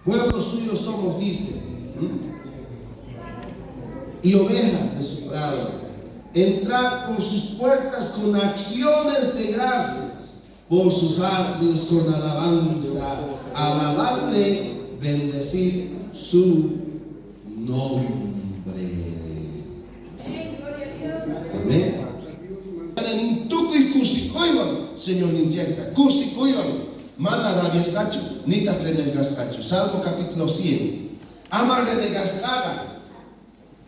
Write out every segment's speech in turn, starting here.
Pueblo suyo somos, dice, y ovejas de su prado. Entrad por sus puertas con acciones de gracias, por sus atrios con alabanza. Alabadle, bendecid su nombre. Amén. Tukuy kusikuywan Señorninchejta, kusikuywan, mana rabiasqachu, nitaj renegasqachu. Salmo capítulo 100. Ama renegasqaqa,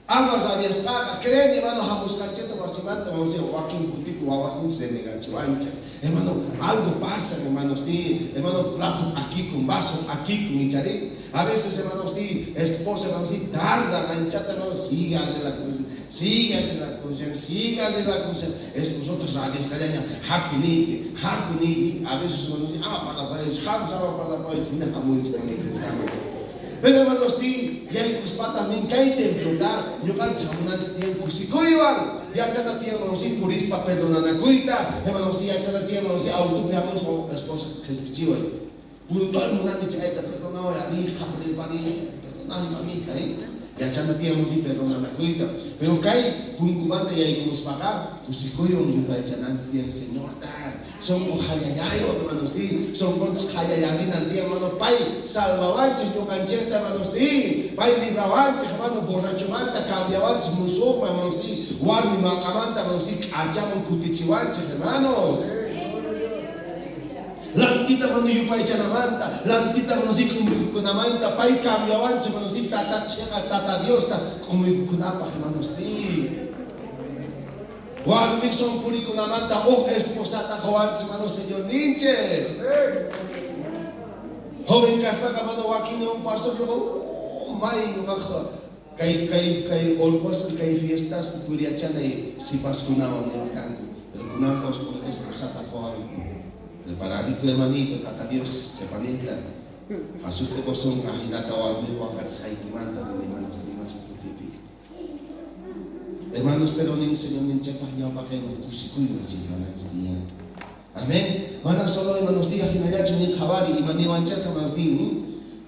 ama rabiasqaqa. Creen, hermano, hamusqanchejta wasimanta, vamos a wakin kutipi wawasninchej renegachiwanchej. Hermano, algo pasa, hermano, sí. Hermano, plato p'akikun, vaso p'akikun, icharí. A veces, hermano, sí, esposa, hermano, sí, tardan, anchata, hermano, sigue arreglakushan, sigue arreglakushan, sigue arreglakushan. Esposotaj rabiasqallaña, haku niyki, haku niyki. A veces, hermano, sí, ama parlapayaychej, qanpis ama parlapayaychej, hina jamunchej, hermanitas, ama. Pero, hermanos, sí, yaykuspataj nin kay templota, ñuqanchis jamunanchis tiyan kusikuywan. Yachana tiyan, hermano, sí, purispa perdonanakuyta. Hermano, sí, yachana tiyan, hermano, sí, autopi jamuspa esposa qhispichiway. Puntual munani chayta, perdonaway ari, qhaparirpari, perdonaway mamita, Yachana tiyan, hermano, sí, perdonanakuyta. Pero kay punkumanta yaykumuspaqa kusikuywan yupaychananchis tiyan Señorta. Sonqo qhallallaywan, hermanos, sí. Sonqonchis qhallallarinan tiyan, hermano, pay salvawanchis ñuqanchejta, hermanos, sí. Pay librawanchis, hermano, borrachomanta cambiawanchis musuqman, hermanos, sí. Warmi maqamanta, hermanos, sí, k'achaman kutichiwanchis, hermanos. Lantita, hermano, yupaychanamanta, lantita, hermano, sí, k'umuykukunamanta, pay cambiawanchis, hermano, sí, tata cheqa, tata Diosta k'umuykukunapaj, hermanos, sí. Warmi sonqurikunamanta uj esposata qowanchis, hermano, Señorninchej. Joven kaspaqa, hermano, wakin un pastor ñuqa, may ñuqaqa kay kay kay orqospi kay fiestaspi puriyachanay sipaskunawan niwaq kanku. Pero kunanqa uj esposata qowan. Preparariku, hermanito, tata Dios chepanejta jasut'i qosonqa, jinata warmi waqachisqaykimanta nini, hermanos, nimas kutipi. Hermanos, pero nin Señorninchejpaj ñawpaqenman kusikuywan chimpananchis tiyan. Amén. Mana solo, hermanos, diga jinallachu nin qhawari, ima niwanchejta, hermanos, di, nin.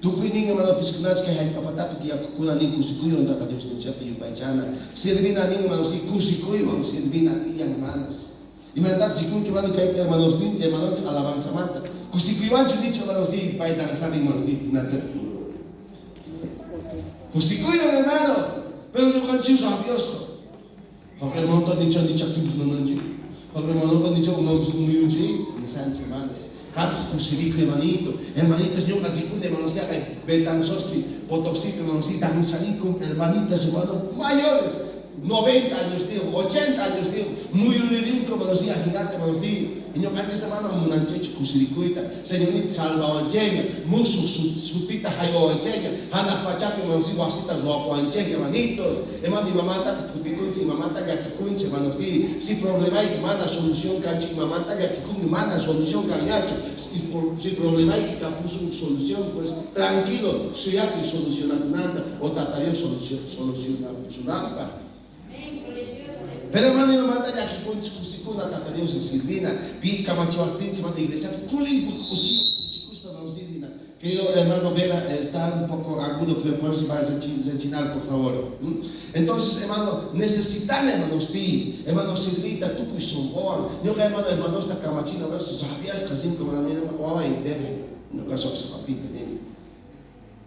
Tukuy nin, hermano, piskunach kay jallp'apatapi tiyakukuna nin kusikuywan tata Diosninchejta yupaychana. Sirvina nin, hermanos, di, kusikuywan sirvina tiyan, hermanos. Imaynatachus rikunki, hermano, kaypi hermanos nin, hermanonchis alabanzamanta. Kusikuywanchu nichu, hermanos, di, pay danzari, hermanos, di, jinata. Kusikuywan, hermano. Pero ñuqanchis rabiasqa. Huk hermanota nicha nichaqtinpis nananchik. Huk hermanota nicha umanpis muyunchik. Nisanchis, hermanos. Qampis kusirikuy, hermanito. Hermanitos, ñuqa rikuni, hermanos, yaqay Betanzospi, Potosipi, hermanos, sí, danzarikun, hermanitas, hermano, mayores, 90 años niyuq, 80 años niyuq, muyuririnku, hermanos, sí, ajinata, hermanos, sí. Y ñuqanchis, hermano, munanchikchu kusirikuyta. Señornita salvawanchikña, musuq sutita haywawanchikña, hanaq pachapi, hermanos, sí, wasita ruwapuwanchikña, hermanitos. Hermano, imamantataq phutikunchik, imamanta llakikunchik, hermanos, sí. Si problemayki mana solución kanchu, imamanta llakikunki, mana solución kanñachu. Si problemayki kapusun solución, pues tranquilo, suyakuy solucionakunanta o tata Dios solucionapusunanpaj. Pero hermano, imamanta llakikunchik, kusikuna tata Dios sirvina, pi kamachiwaqtinchik, hermano, iglesiapi kulinku k'uchikuspa, hermano, sirvina. Querido hermano Vera, está un poco agudo, creo, por eso va a rechinar, por favor. Entonces, hermano, necesitan, hermanos, sí, hermano, sirvita, tukuy sonqowan. Ñuqa, hermano, hermanosta kamachina, rabiasqa rinku, hermano, nini, waway, deje, ñuqa soq papito, nini.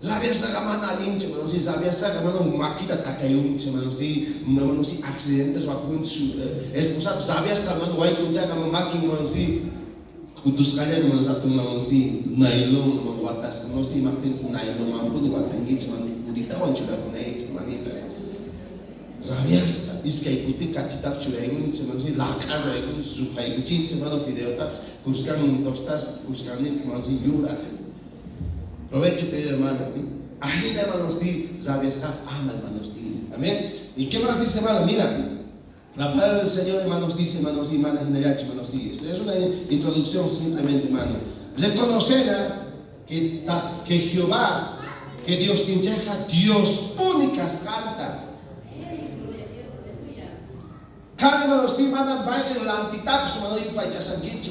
Rabiasqaqa mana allinchu, hermano, sí, rabiasqaqa, hermano, makita takayunchik, hermano, sí, hermano, sí, accidentes wakunchu, esposapis rabiasqa, hermano, waykunchaqa, makin, hermano, sí, k'utusqallata, hermano, satun, hermano, sí, nailon watasqa, no sé imajtinchus nailonmanpuni watankichik, hermano, curitawan churakunaykichik, hermanitas. Rabiasqa, iskay kuti kachitapis churaykunchik, hermano, sí, laq'a ruwaykunchik, ruphaykuchinchik, hermano, fideotapis, kuskannin tostasqa, kuskanninta, hermano, sí, yuraq. Provecho, querido hermano. Ajina, hermanos, sí, rabiasqaqa ama, hermanos, sí. Amén. ¿Y qué más dice, hermano? Mira, la palabra del Señor, hermanos, dice, hermanos, sí, mana jinallachu, hermanos, sí. Esto es una introducción simplemente, hermano. Reconocer que Jehová, que Dios tincheja, Dios puni kasqanta. Qan, hermanos, sí, manan mayqen lantitapis, hermano, yupaychasankichu.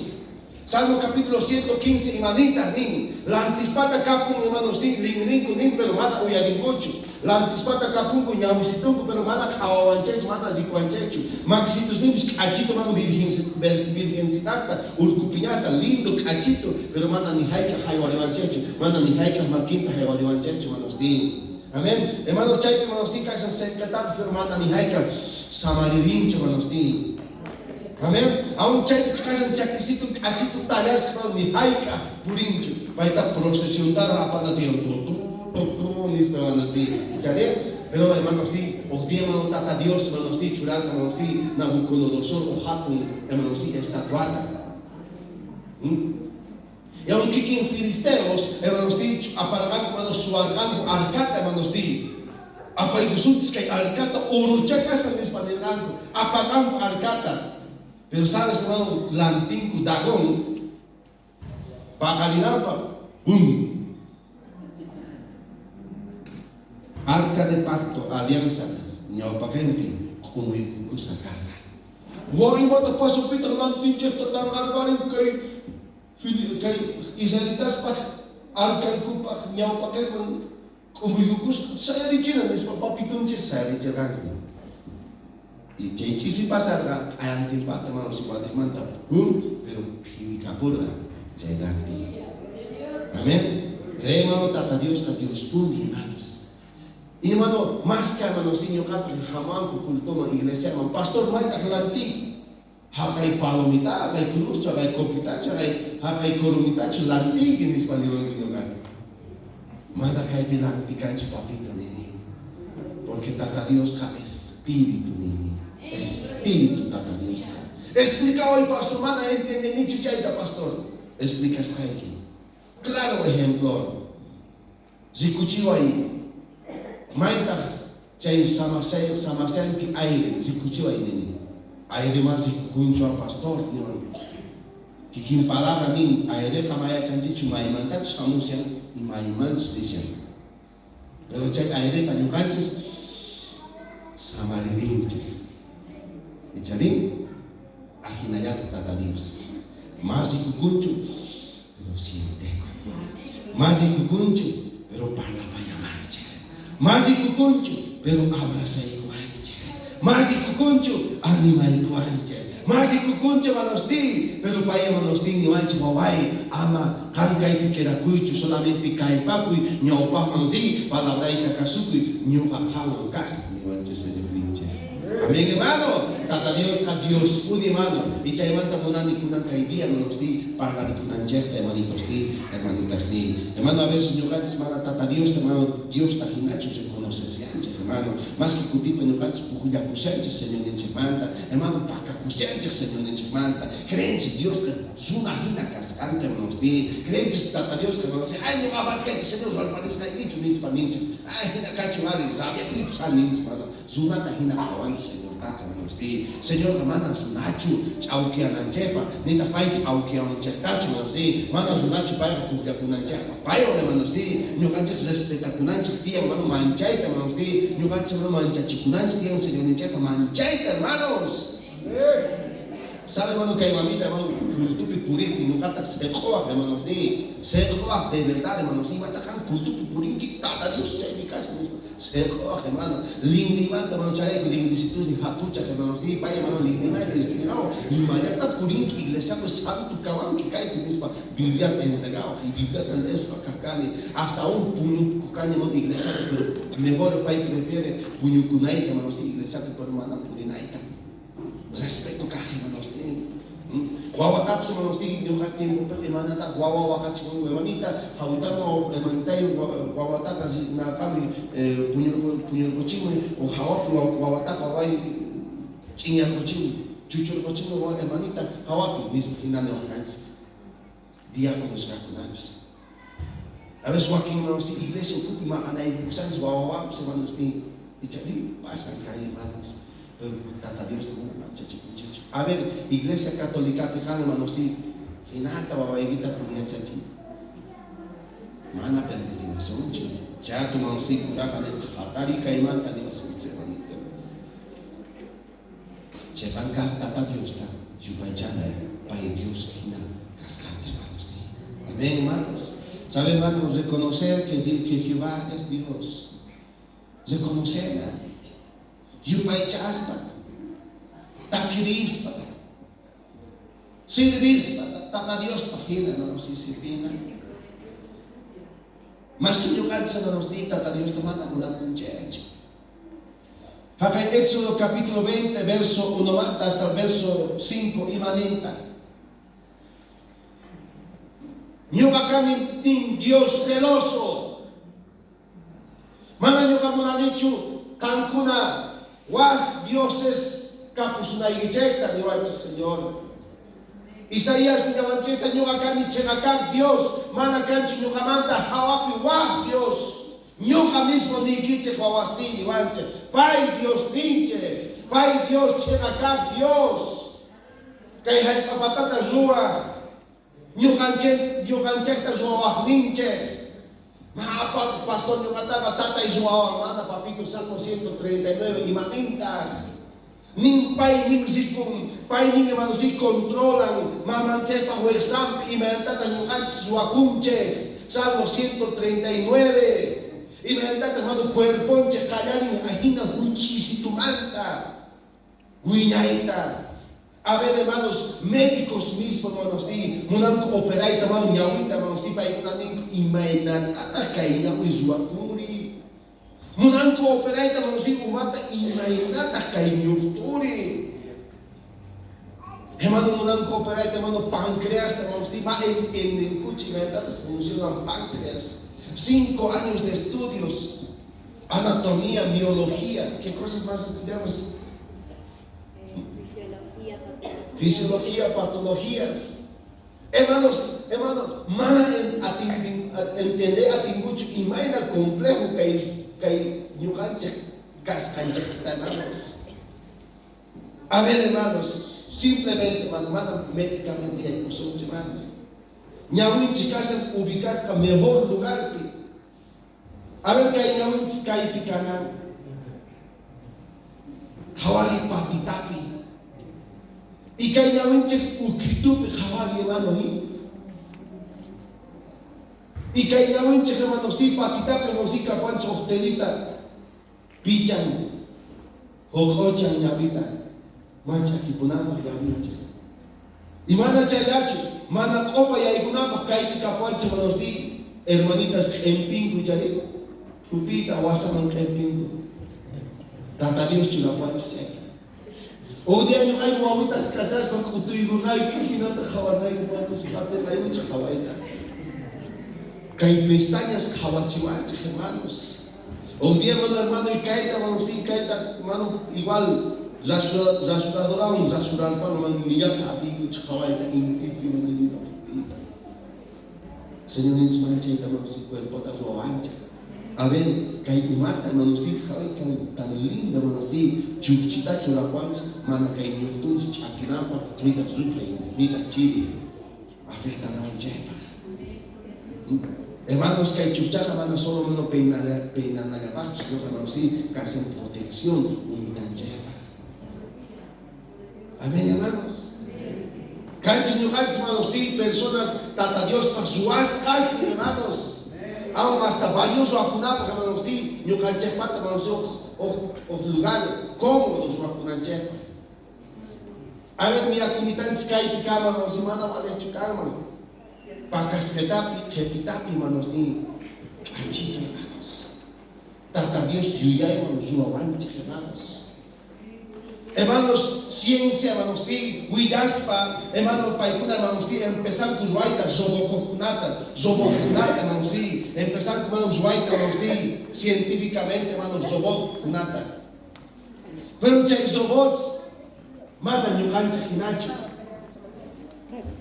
Salmo capítulo 115 imanita nin, lantispata kapun hermanos nin, linrinku nin, pero mana uyarinkuchu. Lantispata kapunku ñawisitunku, pero mana qhawawanchaychu, mana rikuwanchaychu. Makisitus ninpis k'achitu, mano virgencitata, urkupiñata, lindo k'achitu, pero mana ni hayk'aj haywariwanchaychu, mana ni hayk'aj makinta haywariwanchaychu, hermanos nin. Amén. Hermano, chaypi hermanos nin, kashan cercatapis, pero mana ni hayk'aj samaririnchu, hermanos nin. Amén. Aún chaypi kashan chakisitu k'achitu tallasqa, ni hayk'aj purinchu. Payta procesiontara apana tiyan, tu, tu, tu, tu, nispa, hermanos nin. Icharí? Pero hermanos sí, hoy día hermano tata Dios, hermanos sí, churarqa, hermanos sí, Nabucodonosor o hatun, hermanos sí, estatuata. Y aún kikin filisteos, hermanos sí, aparganku, hermanos, suarganku, arcata, hermanos sí. Apaykusunchis kay arcata, uruchakasqa nispa nirqanku, aparganku arcata. Pero sabes, hermano, lantinku Dagón, paqarinanpaq, ¡pum! Arca de pacto, alianza, ñawpaqenpi, k'umuykukusqa karqa. Wa imata pasupitaq lantinchikta tanqarparin kay kay israelitaspaq arkankupaq ñawpaqenman k'umuykukusqa, sayarichina nispa papitunchis sayarichirqanku. Y chay ch'isi pasarqa q'ayantinpata hermano siwatiqmanta, pum, pero phiwikapurqa chay lantin. Amén. Cree, hermano, Tata Diosqa Diospuni, hermanos. Y hermano, más que hermano, si ñuqata hamanku cultoman iglesiaman, pastor maytaq lanti, haqay palomita, haqay cruzchu, haqay copitachu, haqay coronitachu lantiyki nispa niwanku ñuqata. Mana kaypi lanti kanchu, papito, nini. Porque Tata Diosqa espíritu, nini. Espíritu Tata Diosqa. Explica hoy, pastor, mana entendenichu chayta, pastor. Explicasqayki. Claro ejemplo. Rikuchiway maytaq chay samasanpi aire, rikuchiway nini. Aire mas rikukunchu a pastor, niwan. Kikin palabra nin, aireqa mayachanchichu maymantachus hamushan y maymanchus rishan. Pero chay aireta ñuqanchis samaririnchik. Icharín, ajinallata Tata Dios. Mas rikukunchu, pero sienteku. Mas rikukunchu, pero parlapayamanchik. Mas rikukunchu, pero abrazaykuwanchik. Mas rikukunchu, animaykuwanchik. Mas rikukunchu, hermanos ti, pero pay hermanos ti, niwanchik waway, ama qan kaypi quedakuychu, solamente kallpakuy, ñawpaqman riy, palabrayta kasukuy, ñuqa qanwan kasaq, niwanchik Señorninchik. Amén, hermano. Tata Diosqa Diospuni, hermano. Y chaymanta munani kunan kay día, hermanos ti, parlarikunanchikta, hermanitos ti, hermanitas ti. Hermano, a veces ñuqanchis mana Tata Dios, hermano, Diosta hinachu reconoces, hermano. Más que kutipa ñuqanchis pujllakushanchik Señorninchikmanta, hermano, pakakushanchik Señorninchikmanta. Creenchis Diosqa runa hina kasqanta, hermanos ti. Creenchis Tata Diosqa, hermanos, ay, ñuqa kayta Señor ralparisqaykichu nispa ninchik. Ay, hina kachu ari, rabiakuypis a ninchik, hermano. Runata hina qhawanchis Señortaqa, hermanos ti. Señorqa mana runachu ch'awkiyananchikpaq, nitaq pay ch'awkiyawanchiktachu, hermanos ti. Mana runachu payqa pujllakunanchikpaq. Paywan, hermanos ti, ñuqanchik respetakunanchik tiyan, hermano, manchayta, hermanos ti. Ñuqanchik, hermano, manchachikunanchik tiyan, Señorninchikta, manchayta, hermanos. Sabe, hermano, que hay mamita, hermano, cultupi puriti, ñuqataq seq'uwaq, hermanos ti. Seq'uwaq de verdad, hermanos, imataq cultupi purinki, Tata Dios chaypi kashan, nispa. Seq'uwaq, hermano, lingrimanta, hermano, chayrayku lingrisitusni hatuchaq, hermanos ti, pay, hermano, lingrimayku estirao, imallata purinki iglesiapi santo kawanki kaypi, nispa, Bibliata entregawaq, y Bibliata leespa kaqkani, hasta un puñukani, hermano, iglesiapi, pero mejor pay prefiere puñukunayta, hermanos, iglesiapi, pero mana purinayta. Respeto kaq, hermanos, ti. Wawatapis, hermanos, ti, ñuqa tiempopiqa imanataq wawa waqachikun, hermanita, hawitamu, hermanitayu, wawataqa narqami, puñurquchimuy, o hawapi wawataqa waway ch'iñarquchimuy, chuchurquchimuy, wawa, hermanita, hawapi, nispa hina niwaqkanchis. Diáconos kaqkunapis. A veces wakin, hermanos, iglesia ukupi maqanaykukusanchis wawawapis, hermanos, ti, icharí pasan kay, hermanos. Pero Tata Dios mana manchachikunchikchu. A ver, iglesia católica qan, hermanos, sí, hinata wawaykita puriyachachi. Mana permitimasunchu. Chato, hermanos, sí, kuraqa nin, hatari kaymanta niwasunchik, hermanito. Cheqan kaq Tata Diosta yupaychana, pay Dios hina kasqanta. ¿Sabe, hermano? Reconocer que Jehová es Dios. Reconocerla. Yupaychaspa, takirispa, sirvispa, Tata Diospaj jina, hermanos, y sirvina. Más que ñuqanchis, hermanos, ni Tata Diosta mana munakunchejchu. Jaqay Éxodo capítulo 20, verso 1 manta hasta el verso 5, imaninta. Ñuqa kani nin Dios celoso. Mana ñuqa munanichu qankuna waj dioses kapusunaykichejta, niwanchej Señor. Isaías nillawanchejta, ñuqa kani cheqa kaj Dios, mana kanchu ñuqamanta jawapi waj Dios. Ñuqa mismo niykichej wawasniy, niwanchej. Pay Dios ninchej, pay Dios cheqa kaj Dios. Kay jallp'a patata ruwaj, ñuqanchejta ruwawajninchej. Ma, pastor, ñuqataqa tatay ruwawan, mana, papito. Salmo 139 imanintaj? Nin pay nin rikun, pay nin, hermanos, nin controlan mamanchejpa wijsanpi imaynatata ñuqanchis ruwakunchej. Salmo 139. Imaynatata, hermano, cuerponchej qallarin ajina juch'isitumanta wiñayta. A ver, hermanos, médicos mismos, hermanos, di, munanku operayta, hermano, ñawita, hermanos, di, paykuna ninku, imaynatataq kay ñawi ruwakuri. Munanku operayta, hermanos, di, umata, imaynataq kay ñuqturi. Hermano, munanku operayta, hermano, páncreas, hermanos, di, ma entiendenkuchu imaynatataq funcionan páncreas. 5 años de estudios, anatomía, biología, ¿qué cosas más estudiamos? Fisiología, patología. Fisiología, patologías. Hermanos, hermano, mana entender atinkuchu imayna complejo kay ñuqanchej kasqanchejta, hermanos. A ver, hermanos, simplemente, hermano, mana médicamente yaykusunchik, hermano. Ñawinchik kashan ubicasqa mejor lugarpi. A ver, kay ñawinchik kaypi kanan. Qhawari patitapi. Y kay ñawinchik ukitupi qhawari, hermano, ¿sí? Y kay ñawinchik, hermano, sí, patitapi, hermano, sí, kapanchik uj telita pichan, joq'ochan ñawita, mach'akipunanpaq ñawinchik. Y mana chayllachu, mana q'opa yaykunapaq kaypi kapuanchik, hermanos, sí, hermanitas q'empinku chari, tutita wasaman q'empinku. Tata Dios churapuanchik chayta. Uj día ñuqayku wawitas kasaspa k'utuykunayku hinata qhawarqayku, hermanos, atirqaykuchik qhawayta. Kay pestañas qhawachiwanchik, hermanos. Uj día, hermano, hermano, y kayta, hermano, sí, kayta, hermano, igual rasuradorawan rasurarpaman nillata atiykuchik qhawayta intipi mana nina putita. Señor ninchik manchayta, hermano, sí, cuerpota ruwawanchik. A ver, kay umata, hermano, sí, qhaway kan tan linda, hermano, sí, chukchita churapuanchik, mana kay ñuqtunchik ch'akinanpaq, nitaq ruphay, nitaq chiri afectanawanchikpaq. Hermanos, kay chukchaqa mana solo mano peinanallapaqchu, sino, hermano, sí, casi en protección umitanchikpaq. Amén, hermanos. Kanchis ñuqanchis, hermanos, sí, personas Tata Diospaq ruwasqasnin, hermanos. Aún hasta baños ruwakunapaq, hermanos, sí, ñuqanchikpata, hermanos, uj lugar cómodo ruwakunanchikpaq. A ver, miyakunitanchik kaypi kama, hermanos, sí, mana valechu kanman. Pakasqetapi, qhepitapi, hermanos, ni k'achito, hermanos. Tata Dios yuyaywan ruwawanchik, hermanos. Hermanos, ciencia, hermanos, sí, willaspa, hermanos, paykuna, hermanos, sí, empezan ruwayta, robotkunata, robotkunata, hermanos, sí, empezan, hermanos, ruwayta, hermanos, sí, científicamente, hermanos, robotkunata. Pero chay robots, mana ñuqanchik hinachu.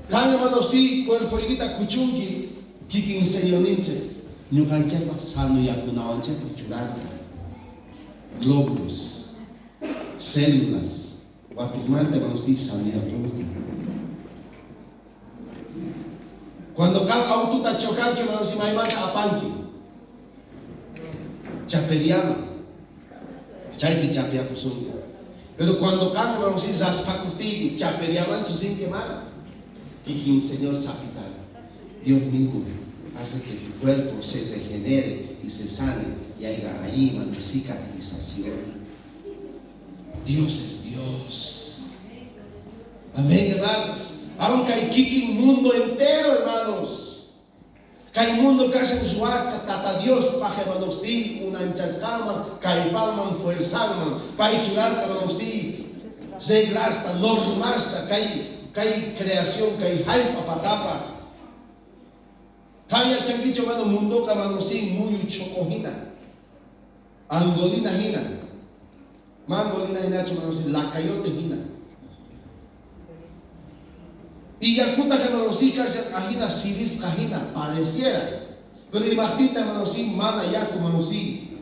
Kan, hermanos, sí, cuerpoykita kuchunki, kikin Señorninchik, ñuqanchikpaq sanoyakunawanchikpaq churarqa. Glóbulos, células, watikmanta, hermanos, sí, sanoyapunku. Cuando kan autota chocanki, hermanos, imaymanta apanki. Chaperiama. Chaypi chapiapusunki. Pero cuando kan, hermanos, sí, raspakuptiyki, chaperiamanchu rinki mana. Kikin Señor sapitan. Dios mismo Hace que tu cuerpo se regenere y se sane y haya ahí, hermano, cicatrización. Dios es Dios. Amén, hermanos. Aunque hay kikin mundo entero, hermanos. Kay mundo kashan ruwasqa Tata Diospaj, hermanos, ti unanchasqanman, kallpanman, fuerzanman. Pay churarqa, hermanos, ti reglasta, normasta, kay creación, kay jallp'a patapaj. Qan yachankichu, hermano, mundoqa, hermano, sí, muyu ch'uqu hina, angolina hina. Ma angolina hinachu, hermano, sí, lacayote hina. Y yakutaj, hermano, sí, kashan ajina sirisqa hina, pareciera. Pero imajtinta, hermano, sí, mana yaku, hermano, sí,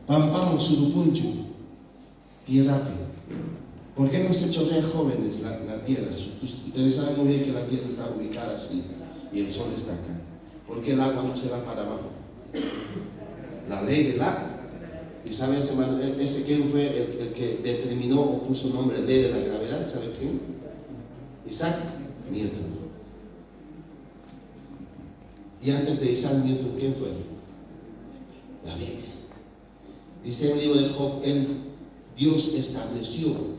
pampaman surupunchu, tierrapi. ¿Por qué no se chorrea, jóvenes, la tierra? Ustedes saben muy bien que la tierra está ubicada así y el sol está acá. ¿Por qué el agua no se va para abajo? La ley del agua. ¿Y sabe ese, hermano, ese quién fue el que determinó o puso nombre ley de la gravedad? ¿Sabe quién? Isaac Newton. Y antes de Isaac Newton, ¿quién fue? La Biblia. Dice en el libro de Job, Dios estableció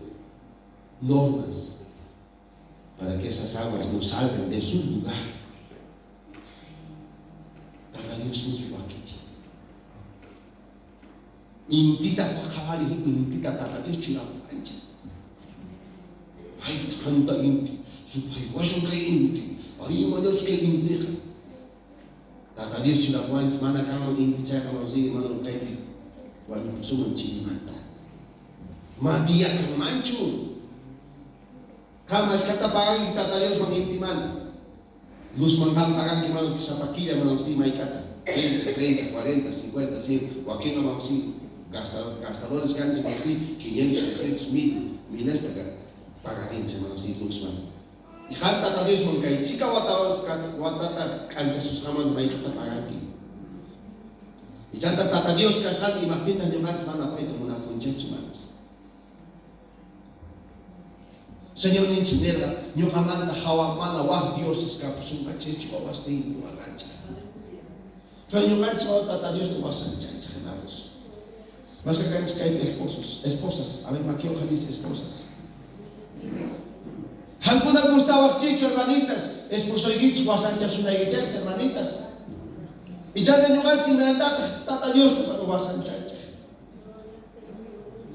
normas para que esas aguas no salgan de su lugar. Tata Dios mismo wakichi. Intita qhawari, intita Tata Dios churawanchik. Ay, tanta inti, supay washan kay inti, ay, imañachus kay intiqa. Tata Dios churawanchik, mana kanman inti chayqa, hermano, sí, hermano, kaypi wañupusunman chirimanta. Ma día kanmanchu. Qan mashkhata paganki Tata Diosman intimanta. Luzman qan paganki, hermano, sapa killa, hermano, sí, mayk'ata. 20, 30, 40, 50, 100, wakin, hermano, sí, gastadores kanchik, hermano, sí, 500, 600, 1000, milesta pagarinchik, hermano, sí, luzman. Y qan Tata Diosman kay chika watata k'anchasusqamanta mayk'ata paganki. Y chanta Tata Dios kasqanta imajtintaj ñuqanchik mana payta munakunchikchu, hermanos. Señor ninchik nerqa, ñuqamanta hawa mana waj dioses kapusunqachikchu wawasniyni warqanchik. Pero ñuqanchik wawa Tata Diosta wasanchanchik, hermanos. Más que kanchik kaypi esposos, esposas. A ver, Maquioja dice esposas. Qankuna gustawaqchikchu, hermanitas, esposoykichik wasanchasunaykichikta, hermanitas. Y chanta ñuqanchik imaynatataj Tata Diosta, hermano, wasanchanchik.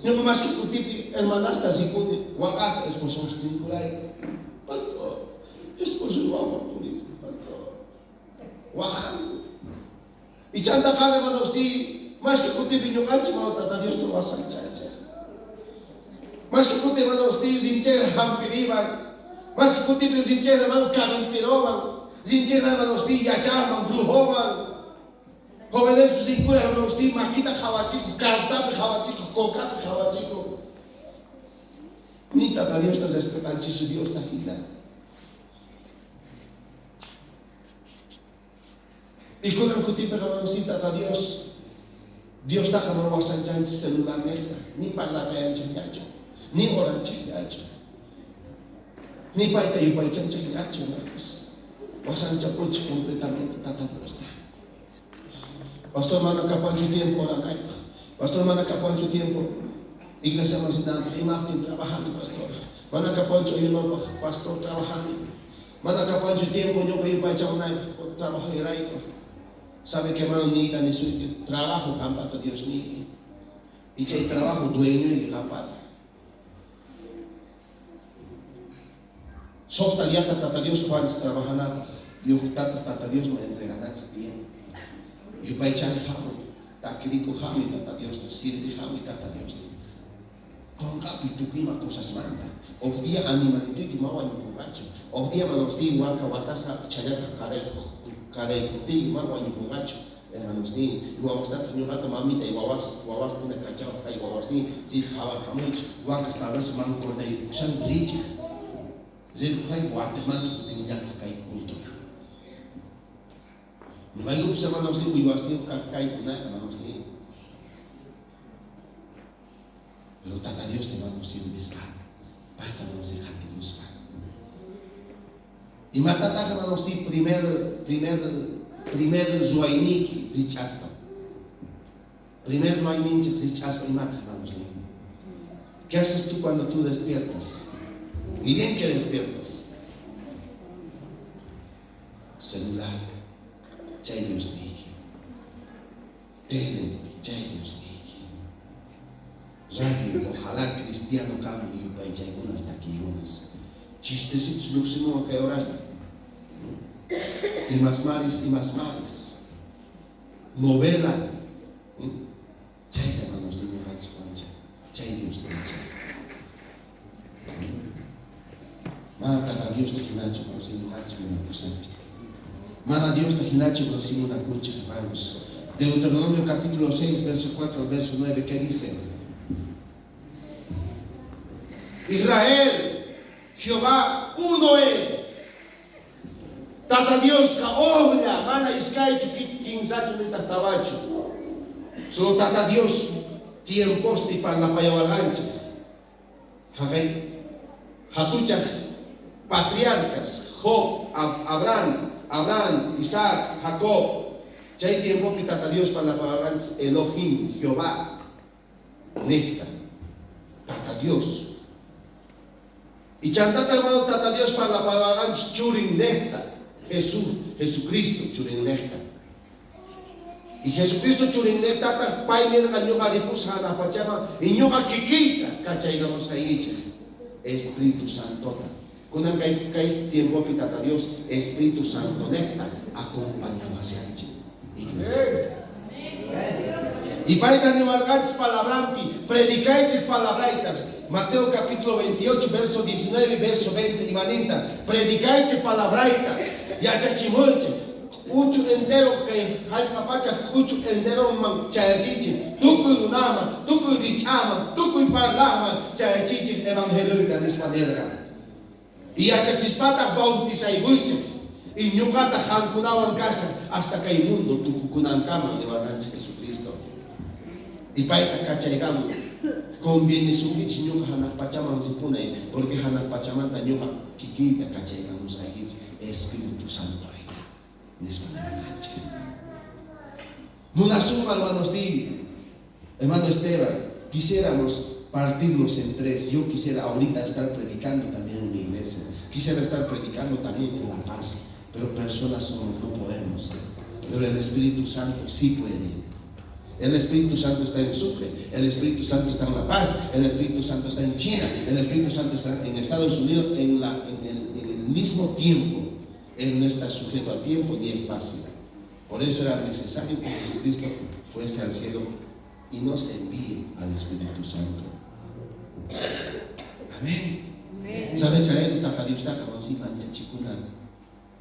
Ñuqa más que kutipi hermanasta rikuni waqaj espososninkurayku. Pastor, esposo wawan purismi, pastor. Waqanku. Y chanta qan, hermano, sí, más que kutipi ñuqanchik hermano, Tata Diosta wasanchanchik. Más que kutipi, hermano, sí, rinchera hampiriman. Más que kutipi rinchera, hermano, cabilteroman. Rinchera, hermano, sí, yachajman, brujoman. Jóvenes, pues, incura, hermano, sí, maquita jawachico, cartapi jawachico, cocapi jawachico. Ni Tata Dios te respetanchi, su Dios te hina. Y kunan kutipi, hermano, sí, Tata Dios, Dios ta hermano, wasanchanchi celular nejta, ni parlapayanchik ñachu, ni oranchik ñachu, ni payta yupaychanchik ñachu, hermanos. Wasanchapuchik completamente Tata Dios ta. Pastor, mana kapuanchu tiempo oranaypaj. Pastor, mana kapuanchu tiempo iglesia masinanpaj. Imajtin trabajani, pastor. Mana kapuanchu ayunopaj, pastor, trabajani. Mana kapuanchu tiempo ñuqa yupaychamunaypaj, trabajoyrayku. Sabe que, hermano, ni ni su trabajo qampata Dios ni. Y chay trabajo dueño y qampata. Sojta diata Tata Dios Juan trabajanapaj. Yuqtata Tata Dios ma entreganach tiempo. Yupaychan jamu, takiriku jamu, Tata Dios te sirve jamu, Tata Dios te. Qonqapi tukuy ima cosasmanta. Huk día animalituyki ma wañupunqachu. Huk día hermanos ni waka watasqa challataj qaraykuqtiyki ma wañupunqachu. Hermanos ni wawastataq ñuqata mamita y wawas, wawasta hina kachawaq kay wawas ni ri qhawarqamuychik, wakas tal vez mancornaykushanku richik. Rirqay watiqmanta kutinllataq kay cultura. Ñuqaykupis, hermanos ni uywasniyuq kaq kaykunaqa, hermanos ni. Pero Tata Dios te hermanos sirvispa, payta hermanos ni qhatikuspa. Imatataq, hermanos ni, primer Primer ruwayniyki rich'aspa. Primer ruwayninchej rich'aspa imataj, hermanos? ¿Qué haces tú cuando tú despiertas? Ni bien que despiertas. Celular, chay Diosniyki. Tele, chay Diosniyki. Radio, ojalá cristiano kanman yupaychaykunas, takiykunas. Chistecitos lluqsimuwan kay horasta. Imas maris, imas maris. Novela. Chayta hermanos ñuqanchik wanchik. Chay Diosninchik. Mana Tata Diosta hinachu hermanos ñuqanchik munakusanchik. Mana Diosta hinachu hermanos munakunchik hermanos. Deuteronomio capítulo 6, verso 4 al verso 9, ¿qué dice? Israel, Jehová uno es. Tata Diosqa ujlla, mana iskaychu, kinsachu, nitaj tawachu. Solo Tata Dios tiempospi parlapayawarqanchej. Jaqay jatuchaj patriarcas, Job, Abraham, Abraham, Isaac, Jacob. Chay tiempopi Tata Dios parlapawarqanchej Elohim, Jehová, nejta. Tata Dios. Y chantata hermano Tata Dios parlapawarqanchej churin nejta. Jesús, Jesucristo churin nejta. Y Jesucristo churin nejtataj pay nerqa ñuqa ripusaj janaj pachaman y ñuqa kikiyta kachaykamusqaykichej Espíritu Santota. Kunan kay, kay tiempopi Tata Dios Espíritu Santo nejta acompañawashanchej iglesiata. Y payta niwarqanchis palabrampi, predicaychej palabraytas. Mateo capítulo 28, verso 19, verso 20, imaninta, predicaychej palabrayta, yachachimuychej. K'uchu entero kay jallp'a pacha k'uchu enteroman chayachiychej, tukuy runaman, tukuy rich'aman, tukuy parlajman chayachiychej evangelioyta nispa nerqa. Y yachachispataj bautizaykuychej. Y ñuqataj qankunawan kasaj hasta kay mundo tukukunankama niwarqanchej Jesucristo. Y paytaj kachaykamun. Conviene sunkichej ñuqa janaj pachaman ripunay, porque janaj pachamanta ñuqa kikiyta kachaykamusqaykichej Espíritu Santoyta. Nispa niwarqanchej. Munasunman, hermanos, hermano Esteban, quisiéramos partirnos en tres. Yo quisiera ahorita estar predicando también en mi iglesia. Quisiera estar predicando también en La Paz. Pero personas somos, no podemos. Pero el Espíritu Santo sí puede. El Espíritu Santo está en Sucre, el Espíritu Santo está en La Paz, el Espíritu Santo está en China, el Espíritu Santo está en Estados Unidos en el mismo tiempo. Él no está sujeto a tiempo ni espacio. Por eso era necesario que Jesucristo fuese al cielo y nos envíe al Espíritu Santo. Amén. ¿Sabe chayrayku Tata Diostaqa manchachikuna?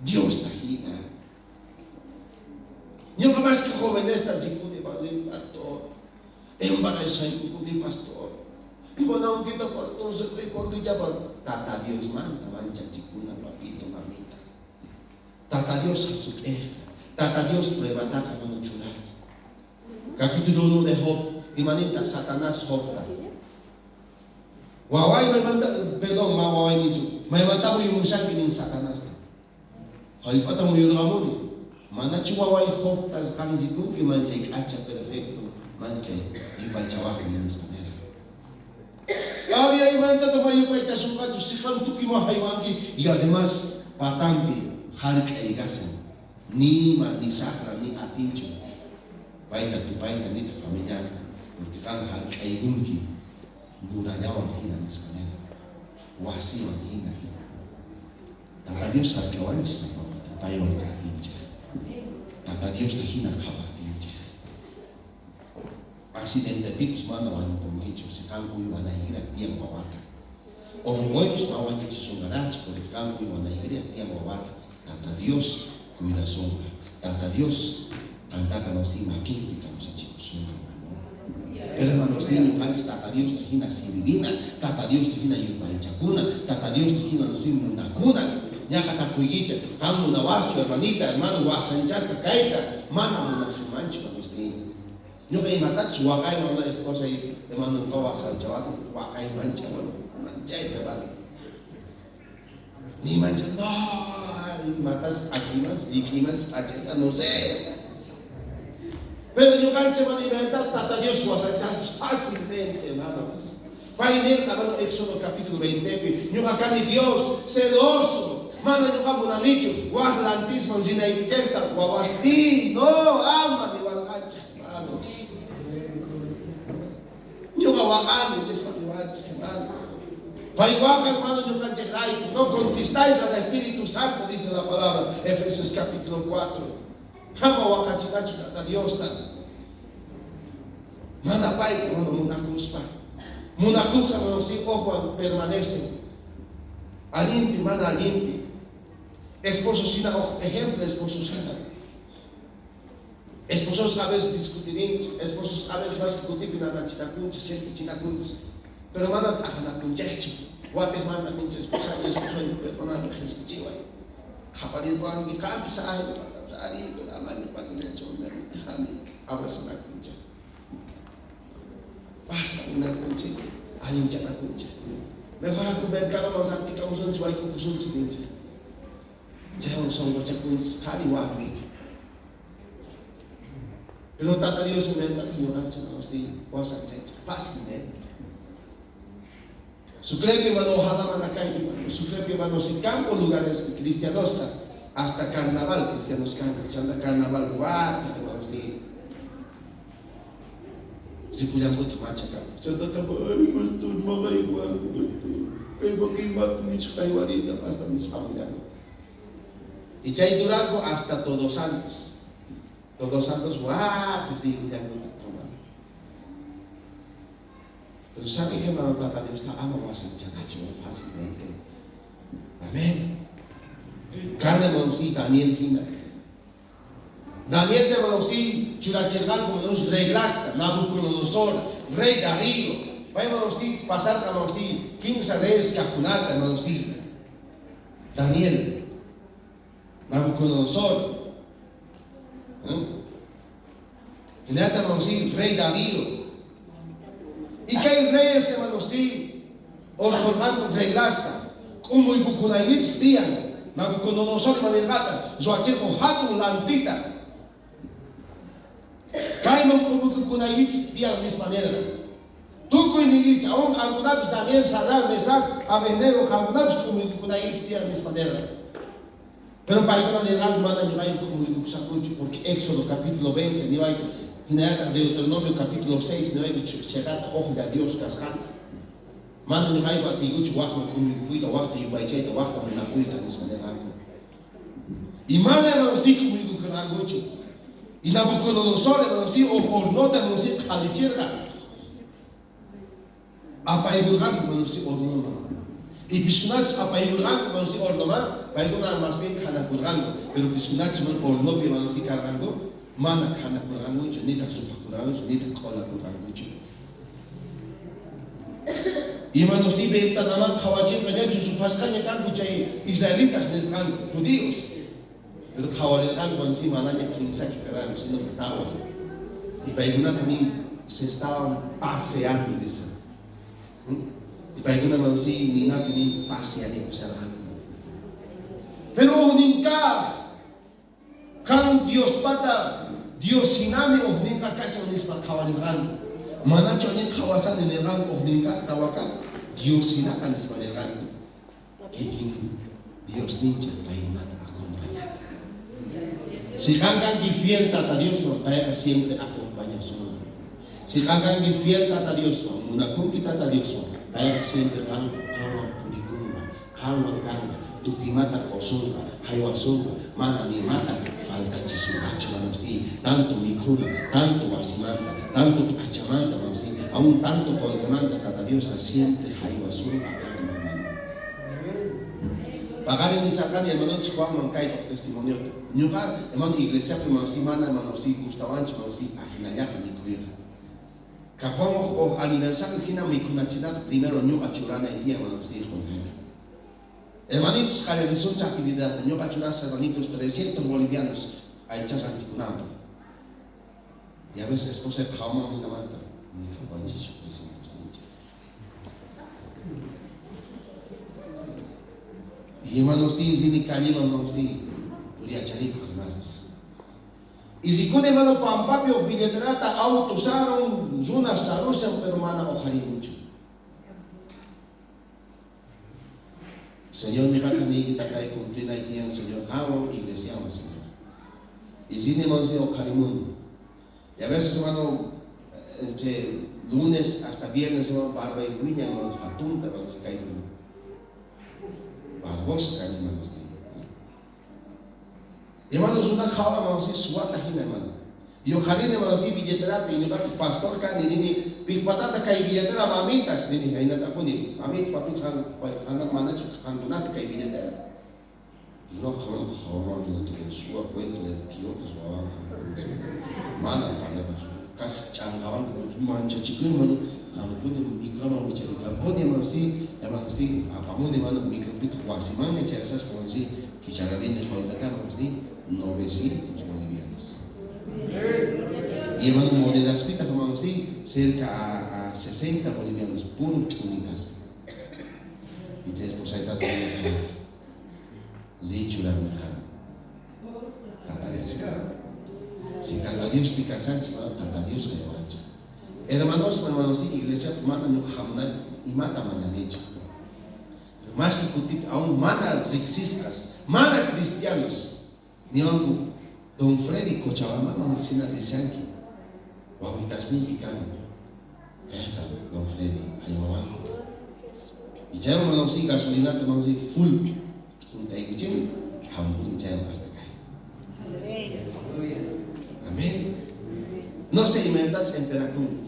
Diosta hina. Ñuqa más que jóvenes rikuni, pastor. Embarazayukuni, pastor. Y bueno, aunque no, pastor, se cuando Tata Dios manda manchachikuna, papito, mamita. Tata Dios jasut'ejqa. Tata Dios pruebataqa mana churaj. Capítulo 1 de Job. Imaninta Satanás Jobta. Waway maymanta, perdón, ma waway nichu. Maymanta muyumushanki nin Satanasta. Jallp'ata muyurqamuni. Manachu waway Jobtas qan rikunki manchay k'acha perfecto, manchay yupaychawaqni nispa nirqa. Había imantata ma yupaychasunqachu si qan tukuy ma haywanki y además patampi hark'ay kashan. Ni ima, ni saqra, ni atinchu. Payta tupayta nitaq familiarta, porque qan hark'aykunki murallawan hina nispa nirqa. Wasiwan hina. Tata Dios hark'awanchis paywan kaqtinchej. Tata Diosta hina qhawaqtinchej. Accidentepipis mana wañupunkichu si qan uywanaykiraq tiyan wawata. Onqoypis ma wañuchisunqaraqchu porque qan uywanaykiraq tiyan wawata. Tata Dios cuidasunqa. Tata Dios qantaqa nosi makinpi kawsachikusunqa, hermano. Pero hermanos, ñuqanchis Tata Diosta hina sirvina, Tata Diosta hina yupaychakuna, Tata Diosta hina nosi munakuna. Ñaqa takuykichej, qan munawaqchu, hermanita, hermano, wasanchasqa kayta, mana munasunmanchu, hermanos. Ñuqa imatachus waqayman una esposa y hermano nunca wasanchawata, waqaymancha, bueno, manchayta, hermano. Ni mancha, no. Imatas p'akiymanchu, llik'iymanchu p'achayta, no sé. Pero ñuqanchik mana imaynata Tata Dios wasanchanchik fácilmente, hermanos. Pay nirqa, hermano, Éxodo capítulo 20pi, ñuqa kani Dios, celoso, mana ñuqa munanichu waj lantisman rinaykichejta, wawasniy, no, ama niwarqanchik, hermanos. Ñuqa waqani, nispa niwanchik, hermano. Pay waqan, hermano, ñuqanchejrayku. No contristáis al Espíritu Santo, dice la palabra, Efesios capítulo 4. Ama waqachinachu Tata Diosta. Mana payta, hermano, munakuspa. Munakuqa, hermano, si ojwan permanece. Allinpi, mana allinpi. Esposo sina, oj ejemplo, esposo sina. Esposos a veces discutirinchik, esposos a veces más kutipi nanachinakunchik, sientichinakunchik. Pero mana t'aqanakunchikchu. Watej mana ninchik esposa y esposo perdoname, qhespichiway. Qhaparirwanki, qampis ay, ñuqatapis ari, pero amaña pagunachu, déjame abrazanakunchik. Basta ninakunchik, allinchanakunchik. Mejor aku mercadoman rantikamusunchik, wayk'ukusunchik ninchik. Chaywan sonqochakunchik qhari warmi. Pero Tata Dios imaynataq ñuqanchik hermanos wasanchanchik fácilmente. Sucrepi, hermano, ojalá mana kaypi, hermano. Sucrepi, hermano, si campo lugares cristianosqa, hasta carnaval cristianos kanku. Chanta carnaval watej, hermanos, di ripullankutaj machakaku. Chanta ay, pastor, maqaywanku, pastor. Kayman kaymanta michqaywarita, hasta nisqamullankutaj. Y chay duranku hasta Todos Santos. Todos Santos watej riykullankutaj tomando. Pero ¿sabe qué, hermano? Tata Dios ta ama wasanchanachu fácilmente. Amén. Kana, hermano, sí, Daniel hina. Daniel, hermano, sí, churachirqanku, hermano, reglasta, Nabucodonosor, rey Darío. Pay, hermano, sí, pasarqa, hermano, sí, 15 reyes kajkunata, hermano, sí. Daniel, Nabucodonosor. ¿Eh? Hinata, hermano, sí, rey Darío. Y que hay reyes, hermano, sí, orqorqanku reglasta, k'umuykukunaykichis tiyan. Nabucodonosor imanirqata, ruwachirqu hatun lantita. Kayman k'umuykukunaykichis tiyan nispa nirqa. Tukuy niykichis, aún qamkunapis Daniel, Sadrac, Mesac, Abednego, qamkunapis k'umuykukunaykichis tiyan nispa nirqa. Pero paykuna nirqanku mana ñuqayku k'umuykukusaqkuchu, porque Éxodo capítulo 20 niwayku, hinallataq Deuteronomio capítulo 6 niwayku cheqata uqlla Dios kasqanta. Mana ñuqayku atiykuchu wajman k'umuykukuyta, wajta yupaychayta, wajta munakuyta nispa nirqanku. Y mana, hermanos, sí k'umuykukurqankuchu. Y Nabucodonosor, hermanos, sí, hornota, hermanos, sí, qhalichirqa. Apaykurqanku, hermanos, sí, hornoman. Y piskunachus apaykurqanku, hermanos, sí, hornoman, paykuna más bien khanakurqanku. Pero piskunachus man hornopi, hermanos, sí, karqanku, mana khanakurqankuchu, nitaq rupakurqankuchu, nitaq q'olakurqankuchu. Y hermanos, sí, ventanaman qhawachirqa ñachu rupasqaña kanku chay israelitas nirqanku, judíos. Pero qhawarirqanku sí manaña kinsachu karqanku, sino que tawa. Y paykunata nin, se estaban paseando, dice. Y paykuna, hermano, sí, ninapi nin pasearikusharqanku. Pero ujninkaj, kan Diospata, Dios hinami ujninqa kashan nispa qhawarirqanku. Manachu allin qhawasani nirqanku ujninkaj tawakaj, Dios hinaqa nispa nirqanku. Kikin Dios ninchik paykunata acompañarqa. Si qan kanki fiel Tata Dioswan, payqa siempre acompañasunqa. Si qan kanki fiel Tata Dioswan, munakunki Tata Dioswan, payqa siempre qan qanwan purikunqa, qanwan kanqa, tukuymata qusunqa, haywasunqa, mana nimata faltachisunqachu, hermanos, sí, tanto mikhuna, tanto wasimanta, tanto p'achamanta, hermanos, sí, aún tanto qullqimanta Tata Diosqa siempre haywasunqa qanman, hermano. Paqarin nisarqani hermanonchik Juanman kayta uj testimoniota. Ñuqa, hermano, iglesiapi, hermano, sí, mana, hermano, sí, gustawanchu, hermano, sí, ajinallaqa mikhuyqa. Kapuwan uj aniversario hina mikhunachinaqa primero ñuqa churanay tiyan, hermano, sí, qullqita. Hermanitos, qallarisunchik actividadta. Ñuqa churasqa, hermanitos, 300 bolivianos aycha rantikunanpaq. Y a veces esposa qhawaman hinamanta, ni kapuwanchikchu 300 ninchik. Y hermanos, rini calleman, hermanos, puriyacharikoj, hermanos. Y rikuni, hermano, pampapi uj billeterata auto sarun, runa sarushan, pero mana oqharikuchu. Señor, ñuqata niykita kay cumplinay tiyan, Señor, qanwan iglesiawan, Señor. Y rini, hermanos, oqharimuni. Y a veces, hermano, entre lunes hasta viernes, hermano, barba y wiña, hermanos, jatunta, hermanos, kay barboso kani, hermanos. Hermanos, una qhawa, hermanos, suwata hina, hermano. Y oqharini, hermanos, billeterata, y ñuqataq pastor kani, nini, piqpatata kay billetera mamitas, nini, haynatapuni, mamitas, papitas, manachu qankunata kay billetera. No, hermano, qhawaman hina suwa cuento del tío, suwawan, mana payama, casi ch'anqawanku, manchachikuy, hermano, hampuni microman wicharikampuni, hermano, sí, hermano, sí, apamuni, hermano, micropitaq wasimanña chayasaspa, hermano, sí, kichararini qullqata, hermano, sí, 900 bolivianos. Y hermano, monedaspitaq, hermano, sí, cerca a 60 bolivianos, puro t'unitaspi. Y chay esposaytata richurami qan. Tata Dios. Si Tata Diospi kashanchik, hermano, Tata Dios haywanchik. Hermanos, hermanos, sí, iglesia mana ñuqa hamunaypaq imata mañanichu. Más que kutipi, aún mana riqsisqas, mana cristianos, niwanku, Don Freddy Cochabamba sina rishanki, wawitasniyki kan, kayqa Don Freddy haywawanku. Y chayman, hermano, sí, gasolinata, hermano, sí, full, juntaykuchini, hampuni chayman hasta kay. Amén. No sé, imaynatachus enterakunku.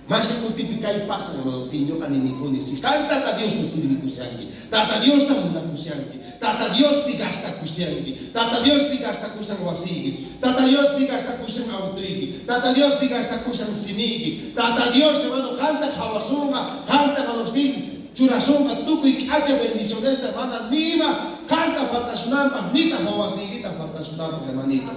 Más que kutipi kay pasan, hermano, sí, ñuqa ninipuni, si qan Tata Diosta sirvikushanki, Tata Diosta munakushanki, Tata Diospi gastakushanki, Tata Diospi gastakusan wasiyki, Tata Diospi gastakusan autoyki, Tata Diospi gastakusan simiyki, Tata Dios, hermano, qanta qhawasunqa, qanta, hermano, sí, churasunqa tukuy k'acha bendicionesta, hermana, nima qanta faltasunanpaq, nitaq wawasniykita faltasunanpaq, hermanito.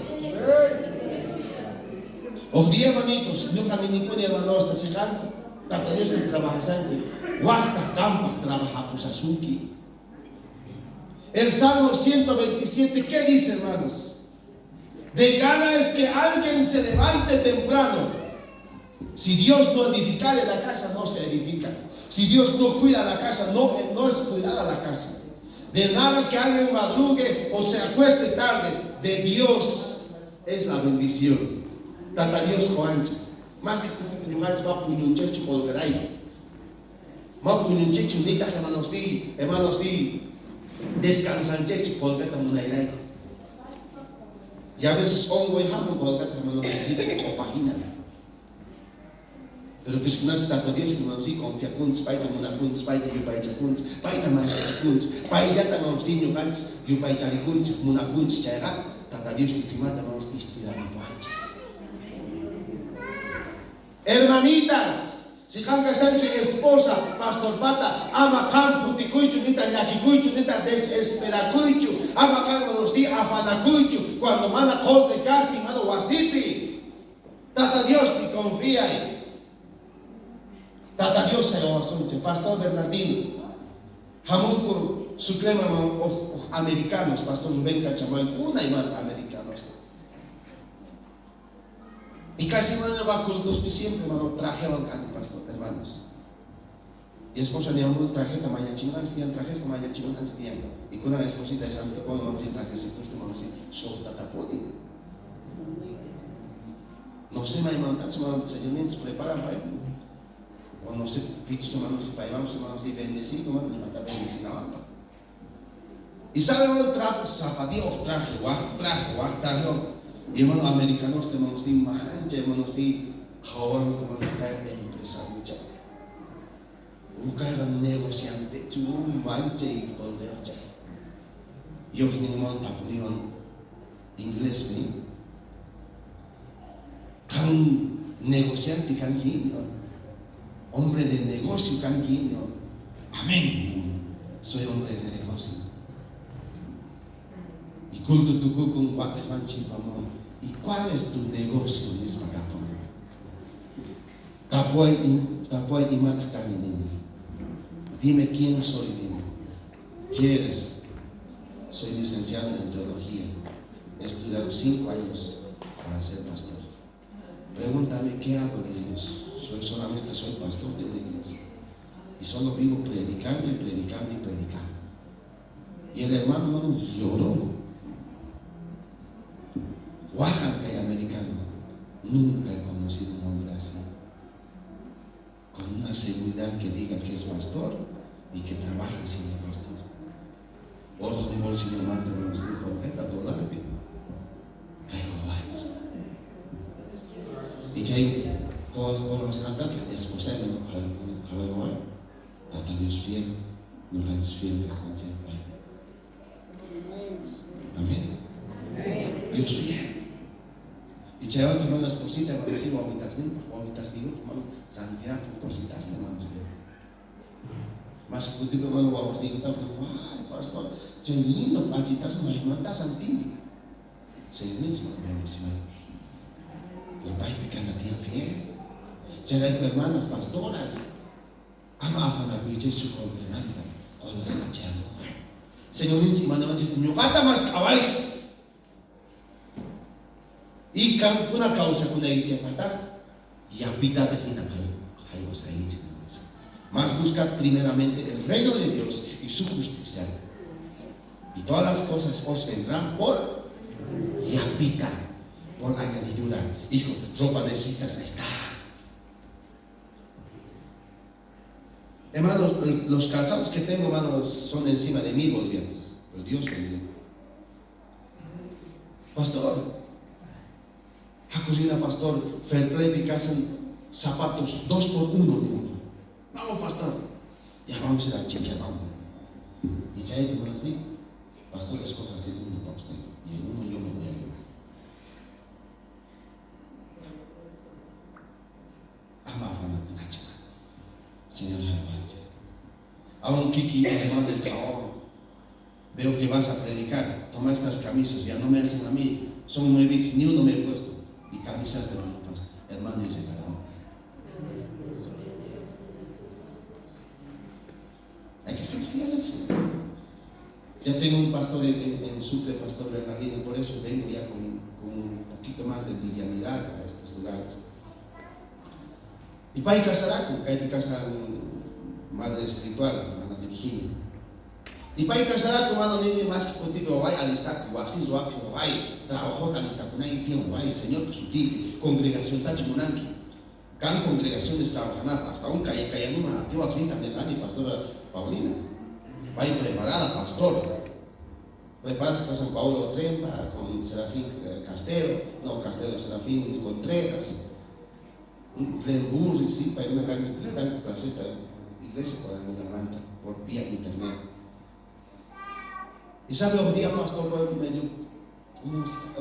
Uj día, hermanitos, ñuqa ninipuni, hermanosta, si qan Tata Diospi trabajasanki, wajtaq qampaq trabajapusasunki. El Salmo 127, ¿qué dice, hermanos? De gana es que alguien se levante temprano. Si Dios no edificare la casa, no se edifica. Si Dios no cuida la casa, no, no es cuidada la casa. De nada que alguien madrugue o se acueste tarde, de Dios es la bendición. Tata Dios qowanchik. Más que ñuqanchik ma puñunchikchu qullqirayku. Ma puñunchikchu nitaq, hermanos, sí, hermanos, sí, descansanchikchu qullqita munayrayku. Y a veces onqoy hamun qullqita, hermanos, sí, ch'opajina. Pero piskunanchik Tata Dios, hermanos, sí, confiakunchik, payta munakunchik, payta yupaychakunchik, payta manchachikunchik, payllata, hermanos, sí, ñuqanchik yupaycharikunchik, munakunchik, chayqa Tata Dios tukuymanta, hermanos, istiraripuwanchik. Hermanitas, si qan kashanki esposa, pastor pata, ama qan phutikuychu, nita llakikuychu, nita desesperakuychu, ama qan, hermanos, sí, afanakuychu, cuando mana qullqi kajtin, mano wasipi. Tata Diospi confiay. Tata Dios haywawasunchik. Pastor Bernardino, hamunku Sucrema uj americanos, Pastor Rubén kachamuwan unaymanta americanos. Y casi, hermano, va cultuspi siempre, hermano, trajewan kani, pastor, hermanos. Y esposa ni un trajeta mañachiman tiyan, trajesta mañachiman tiyan. Y kuna esposita es antipon, no tiene trajecitos, hermano, sí, softa taponi. No sé, maymantachu, hermano, señor, se preparan para O no sé, pichos, hermanos, si vamos, hermanos, si bendecido, hermano, ni mata bendecida, Y sabe, hermano, zapatillo, traje, waj, traje, waj, traje. Y hermano, americanos, hermanos, sí, mancha, hermanos, sí, qhawanku, hermano, kayqa empresario, chay. Kayqa negociante, un mancha y qullqiyuq chay. Y ujnin, hermano, tapuniwan inglespi, qan negociante kanki, ¿no? Hombre de negocio kanki, ¿no? Amén. Soy hombre de negocio. Y culto tukukun watejman chimpamon. ¿Y cuál es tu negocio? Nispa tapuwan. Tapuway, tapuway imataq kani nini. Dime quién soy nini. ¿Qué eres? Soy licenciado en teología. He estudiado 5 años para ser pastor. Pregúntame qué hago de Dios. Soy solamente soy pastor de una iglesia. Y solo vivo predicando y predicando y predicando. Y el hermano, hermano, lloró. Oaxaca y americano. Nunca he conocido un hombre así. Con una seguridad que diga que es pastor y que trabaja siendo pastor. Orqhon bolsillomanta qolqeta dólarpi. Kay wawas. Y chay conozcantataq esposayman qhaway, Tata Dios fiel, ñuqanchis fiel kasqanchik. Amén. Dios fiel. Y chaywanta hermano esposita, hermano, sí, wawitasninpaq, wawitasniyuq, hermano, rantirapun cositasta, hermanos. Más kutipi, hermano, wawasniykutapas, ay, pastor, chay lindo p'achitas maymantas rantinki. Señor bendeciway. Pero paypi kana tiyan fiel. Chayrayku hermanas pastoras, ama afanakuychikchu qolqemanta, qolqeqa chayamunqa. Señorninchik imanawanchik ñuqata mask'awaychik. Y kankuna kawsakunaykichikpaqtaq yapitata hina haywasqaykichik. Más buscad primeramente el reino de Dios y su justicia. Y todas las cosas os vendrán por yapita, por añadidura. Hijo, ropa necesitas, ahí está. Hermanos, los calzados que tengo, hermanos, son encima de 1000 bolivianos. Pero Dios me dio. Pastor, a cocina, pastor, Fair Play kashan zapatos 2 por 1. Vamos, pastor. Ya vamos a ir a chequear, vamos. Y ya hay como así, pastor, escoja el uno para usted y el uno yo me voy a llevar. Ama afanakunachu. Señor haywanchik. Aún Kiki, hermano del trabajo, veo que vas a predicar, toma estas camisas, ya no me hacen a mí, son nuevitos, ni uno me he puesto. Y camisas de hermano pastor, hermano y regalado. Hay que ser fiel al Señor. Ya tengo un pastor en Sucre, pastor Bernardino, por eso vengo ya con un poquito más de livianidad a estos lugares. Y pay kasarakun, kaypi kashan madre espiritual, hermana Virginia. Y pay kasarakun, mano nini más que kutipi waway alistaku, wasi ruwapi waway, trabajota alistakunayki tiyan waway, Señor sutipi, congregación tachu munanki. Kan congregaciones trabajanapaq, hasta un kay kayanuma atiwaq riyta nirqani pastora Paulina. Pay preparada, pastor. Preparada con San Paulo Trempa, con Serafín Castelo, no, Castelo Serafín Contreras, Glenburg, sí, paykuna kanku clasesta iglesia cuadrangularmanta por vía internet. Y sabe, hoy día pastor medio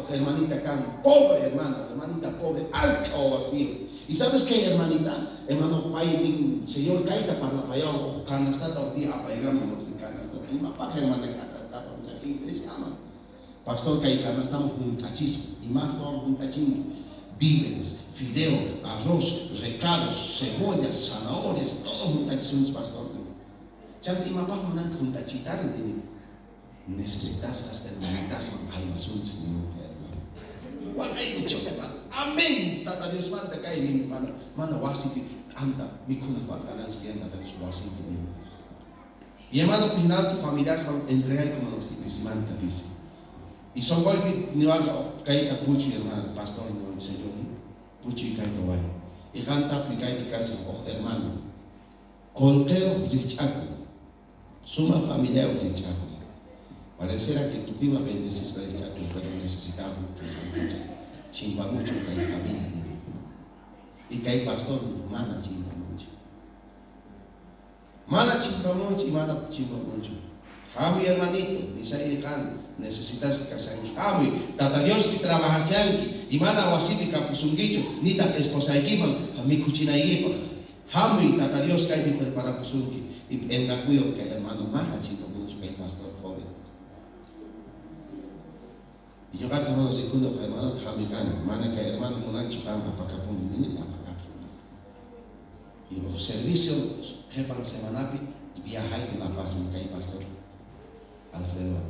hermanita acá, pobre hermana, hermanita pobre, askha wawasniyuq. ¿Y sabes qué, hermanita? Hermano, pay Señor kayta parlapayao, canastata hoy día apaygamos canastata. Imapaq hermana canasta, vamos a iglesia, no. Pastor kay canastamos junt'achisun, y más estamos junt'achinki. Víveres, fideo, arroz, recados, cebollas, zanahorias, todo junt'achisun, pastor. Chanta imapaq munanki junt'achiytari nini. Necesitasqas hermanitasman haywasunchik hermano. Waqaykuchik hermano. Amén. Tata Dios manta kay nini mana mana wasipi t'anta mikhuna faltananchik tiyan Tata Dios wasipi nini. Y hermano final tu familiar entregay como no pisimanta pisi. Y sonqoypi niwanqa kayta puchuy hermano, pastor no Señor, puchuy kayta way. Y qantapi kaypi kashan uj hermano. Qolqeyuq rikch'akun. Suma familiayuq rikch'akun. Pareciera que tukuyman bendecisqa rikch'akun, pero necesitamos kashankichik. Chimpamuchun kay familia nini. Y kay pastor mana chimpamunchu. Mana chimpamunchu y mana chimpamunchu. Hamuy hermanito, nisay qan necesitas kashanki. Hamuy, Tata Diospi trabajashanki y mana wasipi kapusunkichu, nitaq esposaykiman mikhuchinaykipaq. Hamuy, Tata Dios kaypi preparapusunki. Y p'enqakuyo kay hermano mana chimpamunchu kay pastor joven. Y ñuqata hermano rikuno hermano hamuy qan, mana kay hermano munanchu qan apakapunki nini apakapun. Y uj servicio qhipan semanapi viajayku La Paz kay pastor Alfredo.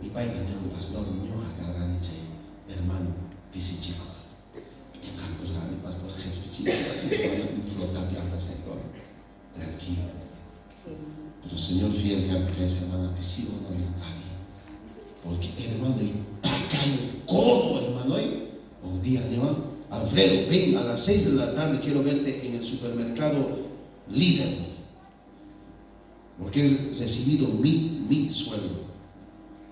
Y payqa niwan, Pastor, ñoqa karqani chay hermano pisichikoj. P'enqakusqani, pastor, qhespichiyku, flotapi andashayku. Tranquilo. Pero Señor fiel karqa kay semanapi, sí o no, ari. Porque hermano, y tacaño, codo, hermano, y un día niwan, Alfredo, ven a las 6 de la tarde, quiero verte en el supermercado Líder. Porque he recibido mi sueldo.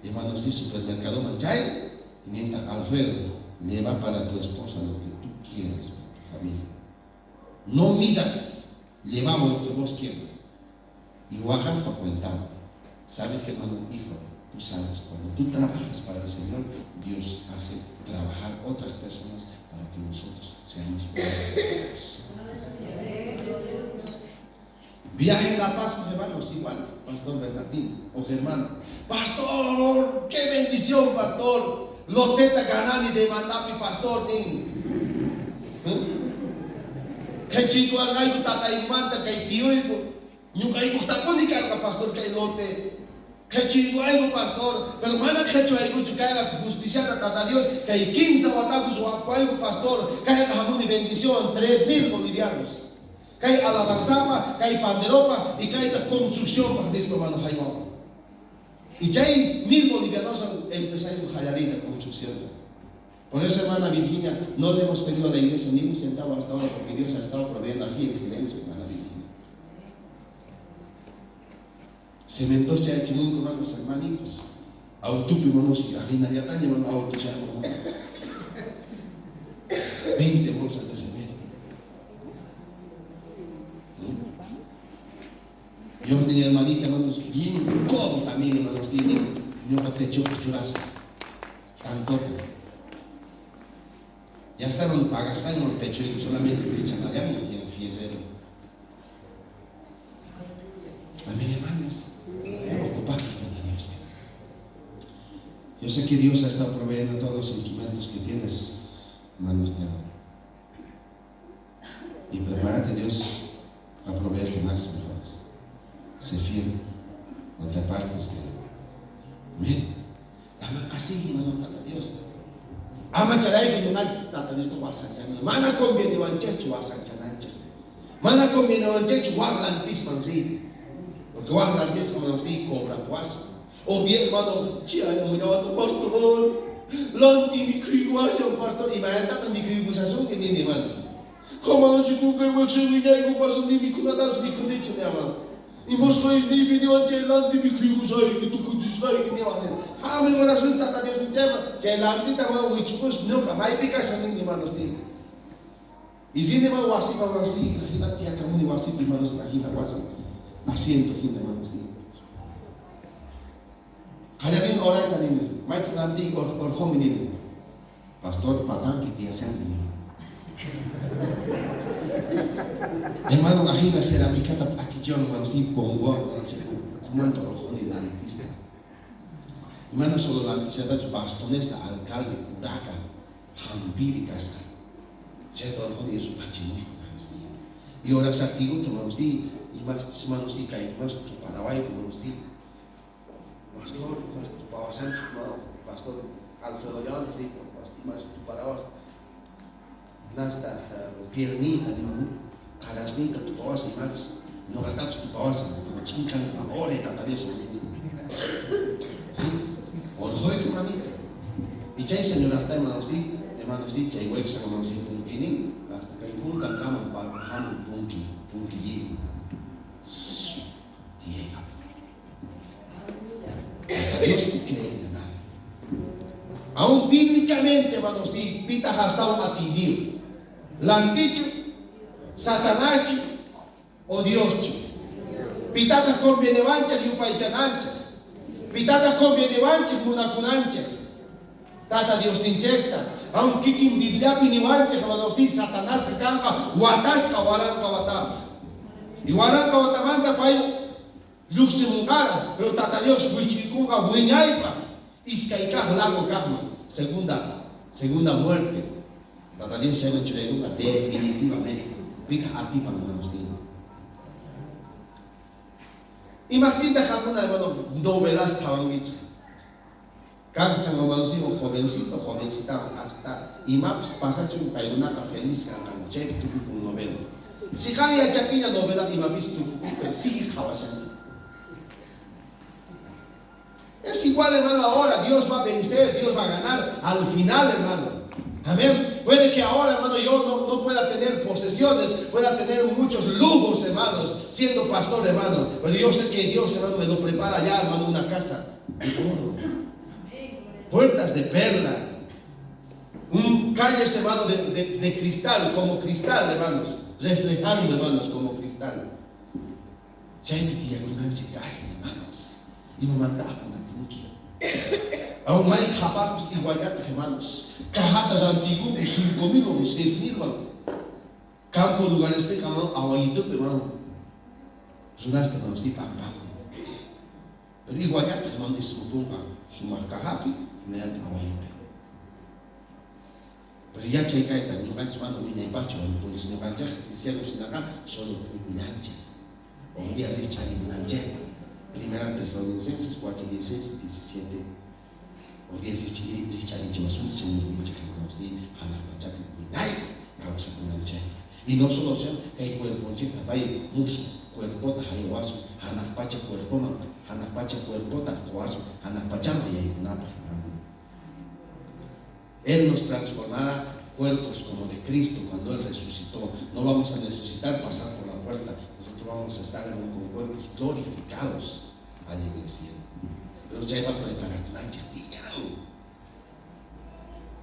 Hermanos, sí, supermercado Manchay, y Alfredo, lleva para tu esposa lo que tú quieras, para tu familia. No midas, llevamos lo que vos quieres. Y bajas para cuentar. ¿Sabe qué, hermano? Hijo, tú sabes, cuando tú trabajas para el Señor, Dios hace trabajar otras personas para que nosotros seamos buenos. Viaje a La Paz, hermanos, igual, Pastor Bernardino o Germán. Pastor, qué bendición, pastor. Loteta ganani de mandapi, pastor, nin. Kay chico argayku tataymanta kay tioyku ñuqaykujtapuni karqa pastor kay lote. Qhechuykuayku pastor, pero mana qhechuaykuchu kayqa justiciata Tata Dios kay 15 watakus wakuayku pastor, kayqa hamuni bendición 3000 bolivianos. Kay alabanzapa, kay panderopa y kayta construcciónpaj nispa hermano haywan. Y chay 1000 bolivianos empezayku qallariyta construcción. Por eso, hermana Virginia, no le hemos pedido a la iglesia ni un centavo hasta ahora, porque Dios ha estado proveyendo así en silencio, hermana Virginia. Cemento chayachimunku, hermanos, hermanitos. Autupi, hermanos, arinallataña, hermano, auto hermanos. 20 bolsas de cemento. Yo tenía hermanita, hermanos, bien codo también, hermanos, tiene. Ñuqa techo churasqa. Tantote. Ya estaban pagasqa en el techo y solamente te echan allá y en fiesero. Amén, hermanos. Ocupar a Dios. Yo sé que Dios ha estado proveyendo todos los instrumentos que tienes, hermano Esteban. Y prepárate, Dios, a proveerte más mejores. Sé fiel, no te apartes de él. Amén. Así, hermano, tata Dios. Ama charayku ñuqanchik tata Diosta wasanchana. Mana conviene wanchikchu wasanchananchik. Mana conviene wanchikchu wak lantisman riy. Porque wak lantisman riy cobra puaso. O bien, hermano, chia, muñawato, pastor. Lanti mikhuykuwashan, pastor. Imaynataq mikhuykusasunki nini, hermano. Como no si kay waqsuyayku pastor ni mikhunatapas mikhunichu niwan. Y mosqoynipi niwan chay lanti mikhuykusayki tukuchisqayki niwan. Hami oración tata Dios ninchayman. Chay lantita hermano wichukus ñuqa maypi kashan nini, hermanos, ni. Y sin hermano wasipa wasi, ajina tiyakamuni wasipi hermanos, ajina wasi. Asiento hina hermanos, ni. Qallarin orayta nini, mayta lanti orqomi nini. Pastor patampi tiyashanki niwan. Hermano, ajina ceramicata p'akichiwan, hermano, sí, pongo, hermano, kumanta orqoni lantista. Mana solo lantistatachu, bastonesta, alcalde, curaca, hampiri kasqa. Chayta orqoni rupachimuyku, hermanos, sí. Y ahora sartiguta, hermanos, sí, y más, hermanos, sí, kay, más tuparawayku, hermanos, sí. Pastor, más tupawasanchis, hermano, pastor Alfredo Llanos, sí, más tuparawas. Nasta piernita, digo, qarasnita tupawasa, y más, noqatapas tupawasa, chinkan ore tata Dios, Orqoyku, hermanito. Y chay señora, hermanos, sí, hermanos, sí, chay wexan, hermanos, sí, punkinin, hasta kay kunkan kaman pa hamun punki, punkilli. Llega. Tata Dios te cree, hermano. Aún bíblicamente, hermanos, sí, pita hasta un atidio. Lantichu, Satanás o Dios. Pitata conviene bancha y upaychanancha. Pitata conviene bancha y munakunancha. Tata Dios tinchekta. Aun kikin Bibliapi niwanchej, hermanos, sí, Satanás kanqa watasqa waranqa watapaj. Y waranqa watamanta pay lluqsimunqara, pero Tata Dios wichiykunqa wiñaypaj. Iskay kaq lago kaqman, segunda muerte. Tata Dios chayman churaykunqa definitivamente. Pita atipan, hermanos, sí. Imaqtinta qamkuna, hermano, novelas qhawankichik. Kashan hermanos, jovencito, jovencita, hasta imapis pasachun paykunaqa feliz kanqanku. Chaypi tukukun novela. Si qan yachankiña novela imapis tukukun, pero sigue qhawashanki. Es igual, hermano, ahora Dios va a vencer, Dios va a ganar al final, hermano. Amén. Puede que ahora, hermano, yo no pueda tener posesiones, pueda tener muchos lujos, hermanos, siendo pastor, hermano. Pero yo sé que Dios, hermano, me lo prepara ya, hermano, una casa de oro. Puertas de perla. Un calles, hermano, de cristal, como cristal, hermanos. Reflejando, hermanos, como cristal. Chaypi tiyakunanchik kashan, hermanos. Imamanta afanakunki. Aún may qhapaqpis iguallataq, hermanos. Cajata rantikunku 5,000 o 6,000 wan. Campo lugarespiqa, hermano, awayitupi, hermano. Runasta, hermano, sí, pampanku. Pero iguallataq, hermano, ismukunqa sumaq cajapi, hinallataq awayipi. Pero yachay kayta, ñuqanchik mana wiñaypaqchu wañupunchik, ñuqanchik cristianos hinaqa solo puñullanchik. Hoy día richarimunanchikpa. Primera Tesalonicenses 4, 16 y 17. Hoy día richarichiwasunchik Señorninchik, hermanos, ni hanaq pachapi wiñaypa kawsakunanchikpa. Y no solo sea kay cuerponchikta pay musuq cuerpota haywasun, hanaq pacha cuerpoman, hanaq pacha cuerpota qowasun, hanaq pachaman yaykunapaq, hermano. Él nos transformará cuerpos como de Cristo cuando Él resucitó. No vamos a necesitar pasar por la puerta. Nosotros vamos a estar con cuerpos glorificados allí en el cielo. Pero chaypaq preparakunanchik tiyan.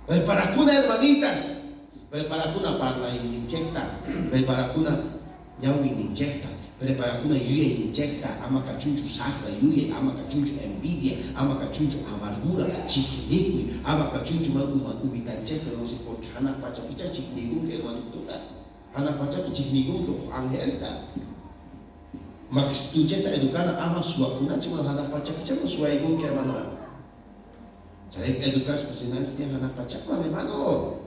Preparakuna, hermanitas. Preparakuna parlayninchikta. Preparakuna ñawiyninchikta. Preparakuna yuyayninchikta. Ama kachunchu saqra yuyay, ama kachunchu envidia, ama kachunchu amargura, chiqnikuy, ama kachunchu mana umitanchikta, no sé por qué hanaq pachapicha chiqnikunki, hermanituta. Hanaq pachapi chiqnikunki huk angelta. Makistunchikta educana ama suwakunachik, mana hanaq pachapicha suwaykunki, hermano. Chay educasqa sinanchis tiyan hanaq pachaman, hermano.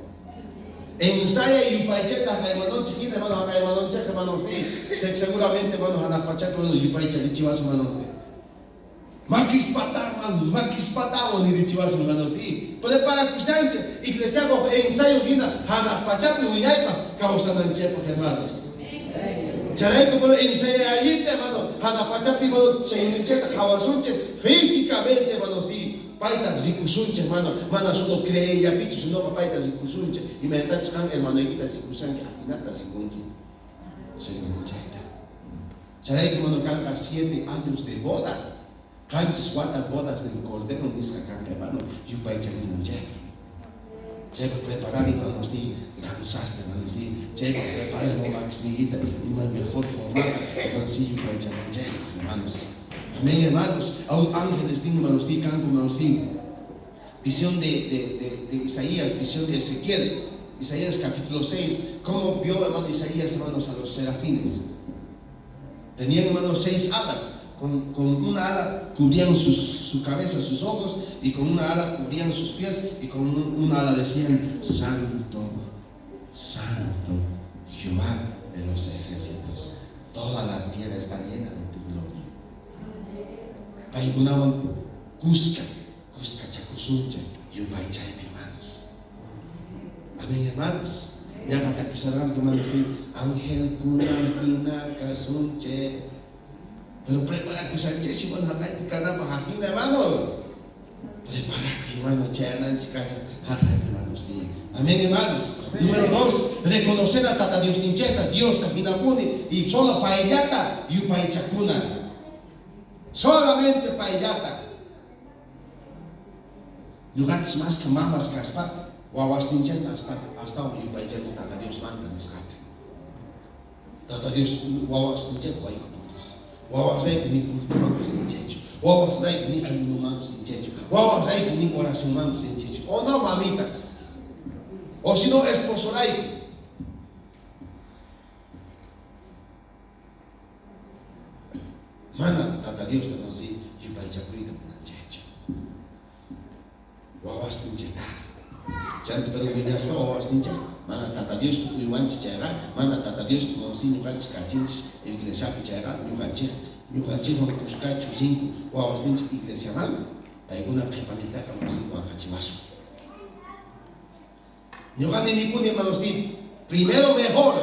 Ensaya yupaychayta hermanonchik hina, hermano, haka hermanonchik, hermano, sí. Seguramente, hermano, hanaq pachapi, hermano, yupaycharichiwasun, hermano. Makispatawan, makispatawan nirichiwasun, hermano, sí. Preparakushanchik, iglesiaqa ensayo hina hanaq pachapi wiñaypaq kawsananchikpaq, hermanos. Chayrayku, pero ensaya allinta, hermano, hanaq pachapi, hermano, Señorninchikta qhawasunchik físicamente, hermano, sí. Payta rikusunchik, hermano, mana solo creeyllapichu, sino payta rikusunchik. Imaynatachus qan hermanoykita rikushanki, ajinata rikunki Señorninchikta. Chayrayku, hermano, kanqa 7 años de boda. Qanchis wata bodas del Cordero nisqa kanqa, hermano, yupaycharinanchikpaq. Chaypaq preparar, hermanos, di danzaste, hermanos, di chaypaq preparar, hermano, maxniguita, ima mejor formada, hermanos, sí, yupaychananchikpaq, hermanos. Amén, hermanos. Aún ángeles, di, hermanos, di, canto, hermanos, di. Visión de Isaías, visión de Ezequiel. Isaías capítulo 6. ¿Cómo vio, hermano, Isaías, hermanos, a los serafines? Tenían, hermanos, 6 alas. Con una ala cubrían su cabeza, sus ojos, y con una ala cubrían sus pies, y con una ala decían: Santo, Santo, Jehová de los ejércitos, toda la tierra está llena de tu gloria. Paykunawan kuska, kuska chakusuncha, yupaychaypi, hermanos. Amén, hermanos. Ñaqa takisarqanku, hermanos, ángel kuna hina kasunche. Pero preparakushanchis, hermano, haqayku kanapaq haqina, hermano. Preparaku, hermano, chayananchik kasa, haqayku, hermanos, di. Amén, hermanos. Número 2, reconocer a Tata Dios nincheta, Dios ta hinapuni, y solo payllata yupaychakuna. Solamente payllata. Ñuqanchis más que mamas kaspa, wawas nincheta hasta yupaychanchis Tata Dios manta nisqata. Tata Dios wawas nincheta waykupunchis. Wawas rayku ni cultumanpis rinchikchu. Wawas rayku ni ayunomanpis rinchikchu. Wawas rayku ni oracionmanpis rinchikchu. O no, mamitas. O si no, esposo rayku. Mana Tata Dios ta nosi yupaychakuyta munanchikchu. Wawas ninchikta. Chanta pero wiñaspa wawas ninchik. Mana Tata Dios uywanchis chayqa, mana Tata Dios nosi ñuqanchis kachinchis iglesiapi chayqa, ñuqanchikwan kuskachu rinku wawas ninchik iglesiaman. Paykuna qhepanitaqa hermanos waqachiwasun. Ñoqa ninipuni, hermanos, primero mejor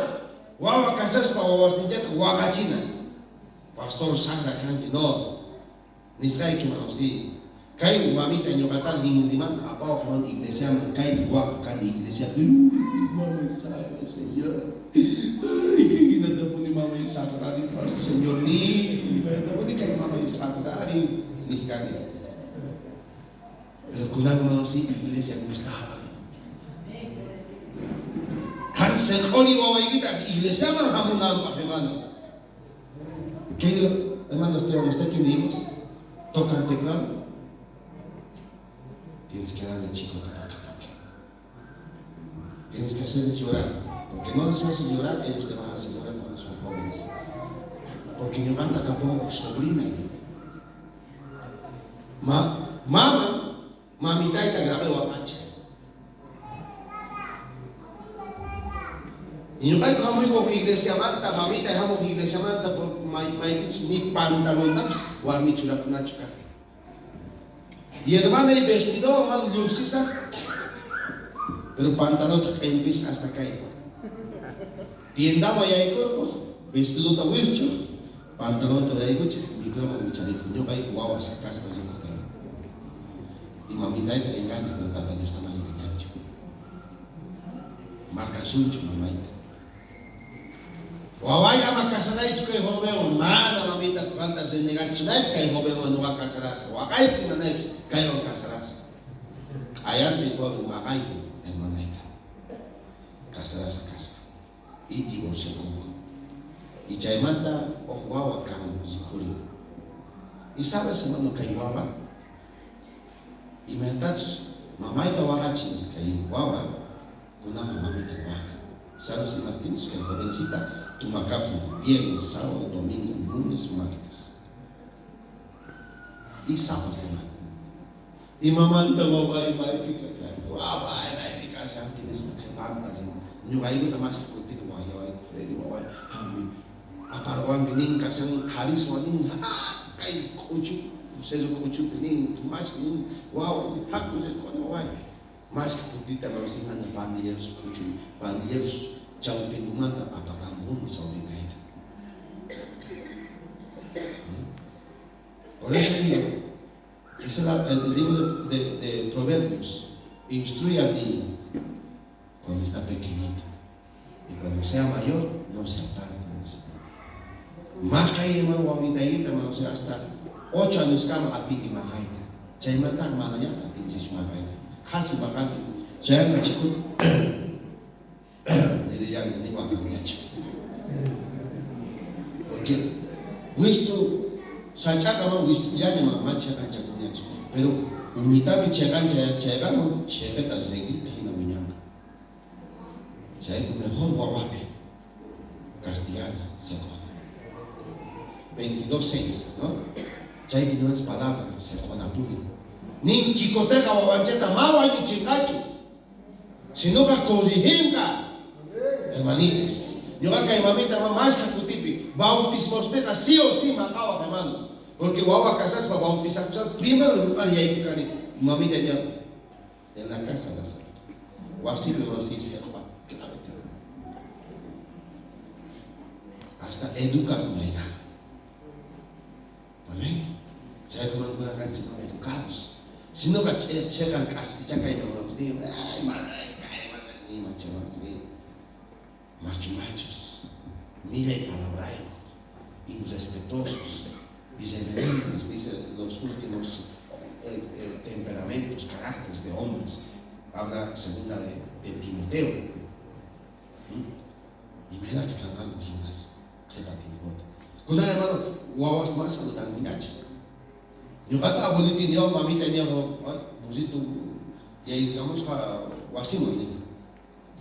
wawa kashaspa wawasninchejta waqachina. Pastor, sajra kanki. No. Nisqayki, hermanos, kay mamita ñoqata linrimanta apawaq, hermano, iglesiaman, kaypi waqaj kani iglesiapi. Mamay sajra, Señor. Ay, kay hinatapuni mamay sajrari, Señor, ni mayatapuni kay mamay sajrari niq kani. Pero kunan, hermano, sí, iglesia gustaba. Qan seq'ori wawaykita iglesiaman hamunanpaq, hermano. Querido hermano Esteban, ¿usted tiene hijos? ¿Tocan teclado? Tienes que darle chicote para que toque. Tienes que hacerles llorar. Porque no les haces llorar, ellos te van a hacer llorar cuando son jóvenes. Porque ñuqata kapuwan sobrina. Mama, mamitayta grave waqachi. Ñuqayku hamuyku iglesiamanta, mamita hamuq iglesiamanta, maypichus ni pantalontapis warmi churakunachu kaq. Y hermana y vestido man lluqsisaq, pero pantalonta q'impisqa hasta kay. Tiendaman yaykurquq, vestidota wirchuq, pantalonta uraykuchiq, microman wicharikuq. Ñuqayku wawas kaspa rikuq kayku. Y mamitayta engaña, pero Tata Diosta mana engañanchu. Makasunchu mamayta. Waway, ama casaraychu kay jovenwan. Mana, mamita, qanta renegachinaypaq kay jovenwan nuqa casarasaq. Waqaypis imanaypis kaywan casarasaq. Q'ayantin joven maqayku hermanayta. Casarasqa kaspa. Y divorciakunku. Y chaymanta uj wawa kan rikhurin. Y sabes, hermano, kay wawa imaynatachus mamayta waqachin, kay wawa kunanqa mamita waqan. Sabes imajtinchus? Kay jovencita tumakapun viernes, sábado, domingo, lunes, martes y sapa semana. Y mamanta waway maypi kashan, waway maypi kashanki nispa qhepanta ñuqaykuta mashkha kutita wayawayku, Freddy waway hamuy aparwanki nin, kashan qhariswan nin, kay k'uchu cerro k'uchupi nin, tumasqa nin, wawa haku rirquna waway. Mashkha kutita mawsimana pandilleros k'uchu pandilleros chawpinkumanta apakampuni sobrinayta. Por eso digo, dice el libro de Proverbios, instruye al niño cuando está pequeñito y cuando sea mayor no se aparta del Señor. Maqay, hermano, wawitayta, hermano, o sea, hasta 8 años kama atinki maqayta. Chaymanta manañata atinchis maqayta. Qhasi waqanki. Chayqa chikut nirillaña ni waqanñachu. Porque wistu sach'aqa man wistullaña man chayqanchakuñachu. Pero uñitapi chayqancha chayqaman chayqeta reglita hina wiñanqa. Chayku mejor wawapi castigar seq'ona. 22.6, ¿no? Chaypi no es palabra, seq'onapuni. Nin chikoteqa wawancheta ma wañuchinqachu, sinoqa corriginqa. Hermanitos, ñuqa kay mamita ma mashkha kutipi bautismospiqa sí o sí maqawaq, hermano. Porque wawa kasaspa bautizakuspa primero ñuqa yaykukani mamita ña en la casa la salud. Wasipi no sí seq'ona, clave. Hasta educa kunayka. Amén. Chaykuman kanchik educados. Sinoqa cheqan k'aspichakay mamá, ay, kay mana ima chay, macho machos, millay palabrayuq, irrespetuosos, irreverentes, dice los últimos temperamentos, caracteres de hombres. Habla segunda de Timoteo. Y me da que kanqanku runas qhipa tiempota. Kuna, hermano, wawas más saludankuñachu. Ñuqata abuelita niwan, mamita niwan, ay, burrito, yaykamusqa wasiman nin.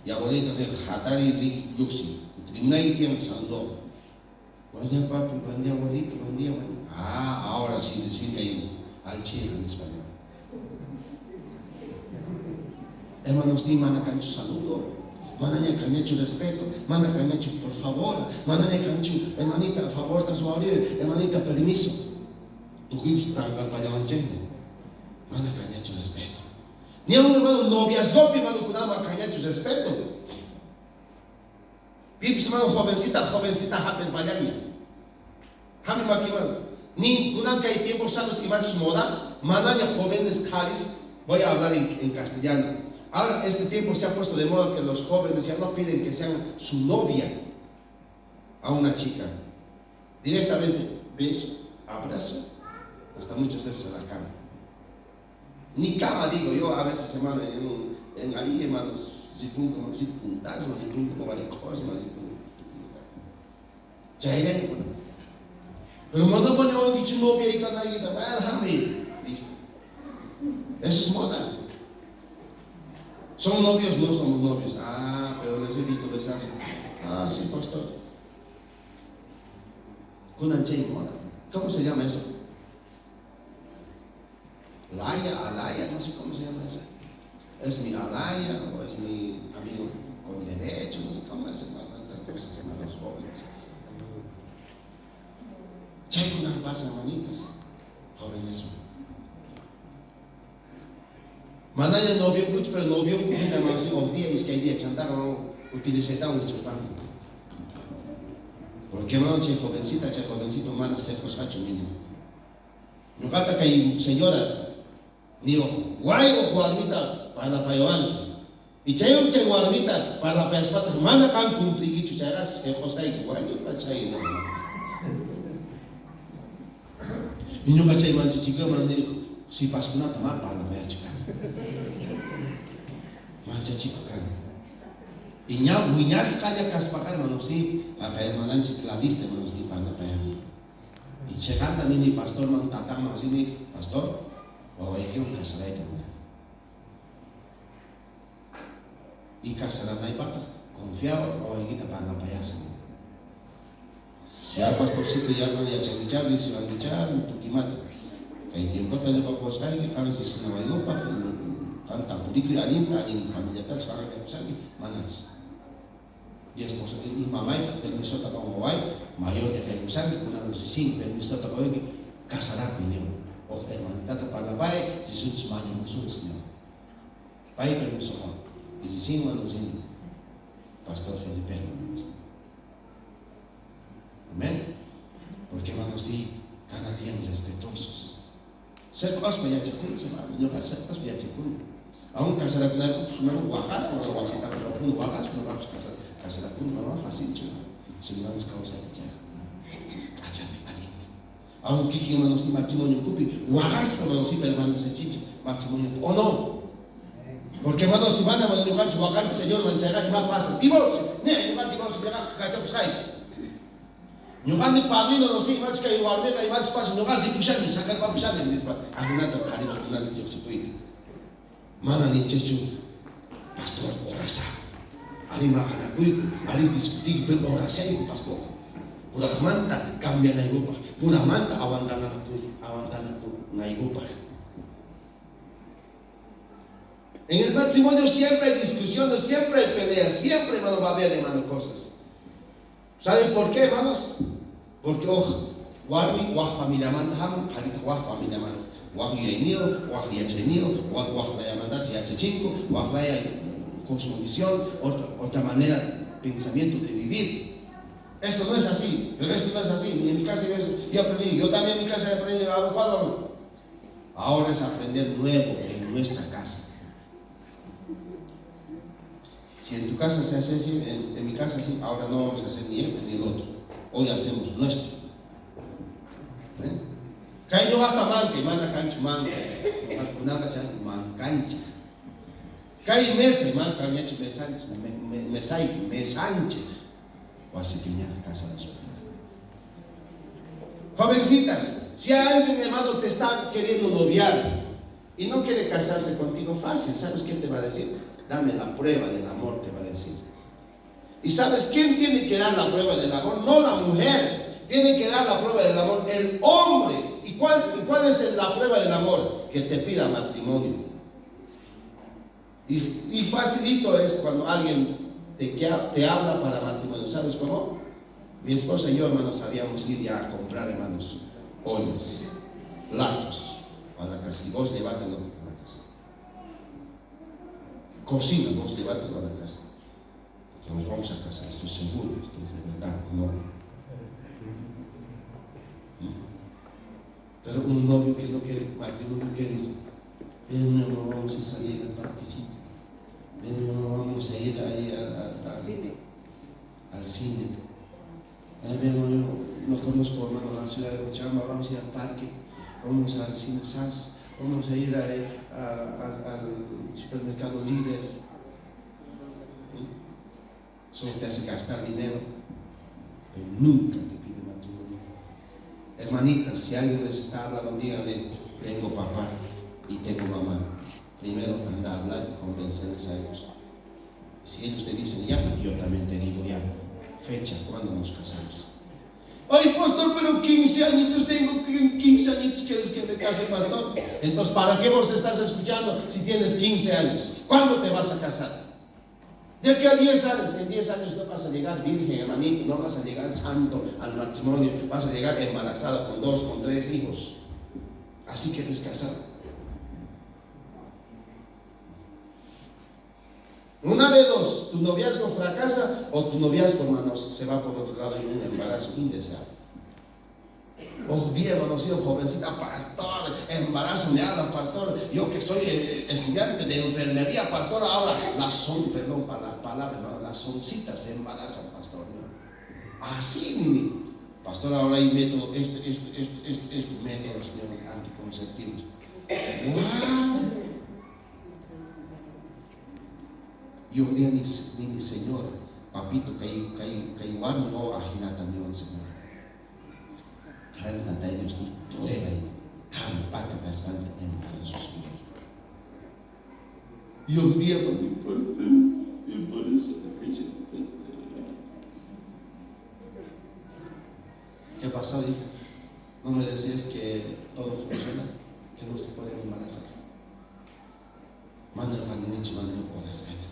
Y abuelita niq, hatari rik lluqsin. Kutirimunayki tiyan saludó. Buen día, papi, buen día, abuelito, buen día, buen día. Ah, ahora sí, decir que hay alchija en español. Hermanos, ni mana kanchu saludo, manaña kañachu respeto, mana kañachu por favor, manaña kanchu, hermanita, favor, hermanita, permiso. Tukuypis tanqarpallawanchikña. Mana kanñachu respeto. Ni aun hermano noviazgopi hermanokunaman kanñachu respeto. Pipis hermano jovencita, jovencita hap'irpallanña. Hami makiman. Ni kunan kay tiempo sabes imachus moda, manaña jóvenes qharis, voy a hablar en castellano. Ahora este tiempo se ha puesto de moda que los jóvenes ya no piden que sean su novia a una chica. Directamente, beso, abrazo, hasta muchas veces a la cama. Ni cama digo yo, a veces hermano, en ahí hermanos, ripunku, ripuntasma, ripunku, waliqosma, ripunku. Chayllaña kunan. Pero mana mañawankichu novia y kanaykita, bueno, hami, listo. Eso es moda. ¿Son novios? No somos novios. Ah, pero les he visto besarse. Ah, sí, pastor. Kunan chay moda. ¿Cómo se llama eso? Laya, alaya, no sé cómo se llama eso. Es mi alaya o es mi amigo con derecho, no sé cómo es, hermano, estas cosas, hermano, los jóvenes. Chaykunan pasa, hermanitas, jóvenes. Manaña novionkuchu, pero novionku hina, hermano, sí, un día, iskay día, chantaqa, utilicaytawan wichurpanku. Porque, hermano, chay jovencita, chay jovencito, mana seqosqachu niña. Ñuqata kay señora ni uj way uj warmita parlapayawanki. Y chay uj chay warmita parlapayaspataq mana qan cumpliykichu chayqa seqosqayki wañuypa chay. Y ñuqa chay manchachikuyman ni sipaskunata ma parlapayachu kani. Manchachiku kani. Y ña wiñasqaña kaspaqa hermano sí, haqay hermananchik Gladys hermano sí parlapayani. Y cheqanta nini pastorman tatanman sini, pastor, wawaykiwan casarayta munani. Y casaranaypataq confiado wawaykita parlapayasa. Ya pastorcito ya qan yachankichá, risiwankichá, tukimata. Kay tiempota ñuqa qusqayki, qan risinawaykupaq, qan tapurikuy allinta, allin familiatachu qan akllaykusqayki, manachu. Y esposa, y mamaytaq permisota qan waway, mayorña kaykusqanki, kunan risin, permisota qoyki, casarakuy niwan. Uj hermanitata parlapay, risunchis mañamusunchis niwan. Pay permiso qon. Y risinwan rini. Pastor Felipe hermano. Amén. Porque hermanos, sí, cada día respetuosos. Seq'ospa yachakunchis, hermano. Ñuqa seq'ospa yachakuni. Aún casarakunaypaq, hermano, waqaspa, hermano, wasitapas ruwapuni, waqaspa, noqapas casarakuni, hermano, facilchu, hermano. Seguranza kawsayta chayqa. K'achapi, allinta. Aún kikin, hermano, sí, matrimonio kupi, waqaspa, hermano, sí, permanecechinchik matrimonio, ¿o no? Porque, hermano, si van a hermano, ñuqanchik waqanchik, Señor, man, chayqa, ima pasa? Divorcio. Ne, ñuqa divorcio, ñuqa kachapusqayki. Ñuqani padrino, no sé, imachus kay warmiqa, imachus pasa, ñuqa ripushani, sakarpapushani, nispa. Ajinata qharipis munanchik lluqsipuyta. Mana ninchikchu, pastor, orasaq. Ari maqanakuyku, ari discutiyku, pero orashayku, pastor. Purajmanta cambianaykupaq, purajmanta aguantanakunaykupaq. En el matrimonio siempre hay discusiones, siempre hay peleas, siempre, hermano, va a haber, hermano, cosas. ¿Saben por qué, hermanos? Porque, ojo, warmi waj familiamanta hamun, qharita waj familiamanta. Waj yuyayniyuq, waj yachayniyuq, waj waj layamantata yachachinku, waj laya cosmovisión, otra manera, pensamiento de vivir. Esto no es así, pero esto no es así. En mi casa yo aprendí, yo también en mi casa he aprendido algo. Ahora es aprender nuevo en nuestra casa. Si en tu casa se hace así, en mi casa así, ahora no vamos a hacer ni este ni el otro. Hoy hacemos nuestro. ¿Eh? Kay ñuqata manka, mana kanchu manka. Ñuqakunaqa chay mankanchik. Kay mesa, mana kanñachu mesanchik, mesayki, mesanchik. Wasipiñaqa casaraspa. Jovencitas, si alguien, hermano, te está queriendo noviar y no quiere casarse contigo, fácil, ¿sabes qué te va a decir? Dame la prueba del amor, te va a decir. ¿Y sabes quién tiene que dar la prueba del amor? No la mujer. Tiene que dar la prueba del amor el hombre. ¿Y cuál es la prueba del amor? Que te pida matrimonio. Y facilito es cuando alguien te habla para matrimonio. ¿Sabes cómo? Mi esposa y yo, hermanos, sabíamos ir ya a comprar, hermanos, ollas, platos. a la casa. Y vos llévatelo a la casa. Cocina, vos llévatelo a la casa. Porque nos vamos a casar, estoy seguro, esto es de verdad, no. Pero un novio que no quiere matrimonio, ¿qué dice? Ven, mi amor, vamos a salir al parquecito. Ven, mi amor, vamos a ir ahí Cine. al cine. Ay, mi amor, yo no conozco, hermano, la ciudad de Cochabamba, vamos a ir al parque, vamos al cine SAS, vamos a ir al supermercado Líder. Solo te hace gastar dinero, pero nunca te pide matrimonio. Hermanitas, si alguien les está hablando, díganle, tengo papá y tengo mamá. Primero anda a hablar y convencerles a ellos. Si ellos te dicen ya, yo también te digo ya. Fecha, ¿cuándo nos casamos? Ay, pastor, pero 15 añitos tengo, 15 añitos quieres que me case, pastor. Entonces, ¿para qué vos estás escuchando si tienes 15 años? ¿Cuándo te vas a casar? De aquí a 10 años, en 10 años no vas a llegar virgen, hermanito, no vas a llegar santo al matrimonio, vas a llegar embarazada con 2, con 3 hijos. Así que eres casado. Una de dos, tu noviazgo fracasa o tu noviazgo, hermanos, se va por otro lado y un embarazo indeseado. Oh, día, hermano, sido jovencita, pastor, embarazo me habla, pastor. Yo que soy estudiante de enfermería, pastor, ahora la son, perdón para la palabra, hermano, las soncitas se embarazan, pastor, ¿no? Así, nini. Pastor, ahora hay método, este, métodos, ¿no? Anticonceptivos. ¡Guau! Yo diría, ni señor, papito, que igual no ajinata ni un señor. Canta Dios ti prueba y campata cascanta embarazo, señor. Y hoy día, mami, pastor, embarazada, que se pastor. ¿Qué pasó, hija? ¿No me decías que todo funciona? Que no se puede embarazar. Mano, Juan, mano, horas, calla.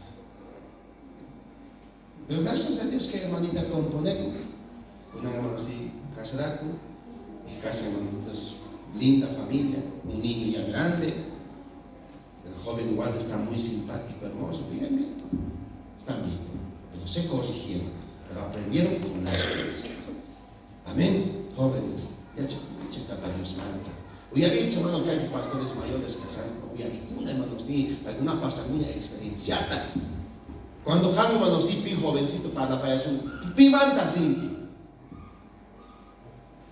Pero gracias a Dios que hermanita componeco, una hermana así, casaraco, casi hermanitos, linda familia, un niño ya grande, el joven igual está muy simpático, hermoso, bien, bien, están bien, pero se corrigieron, pero aprendieron con la vez. Amén, jóvenes, ya tata Dios manda. Hubiera dicho, hermano, que hay pastores mayores casando, hubiera dicho, hermano, sí, para que una pasaguña experienciata. Cuando Jaime, hermano, sí, pi jovencito para la payaso, pi manta, sí.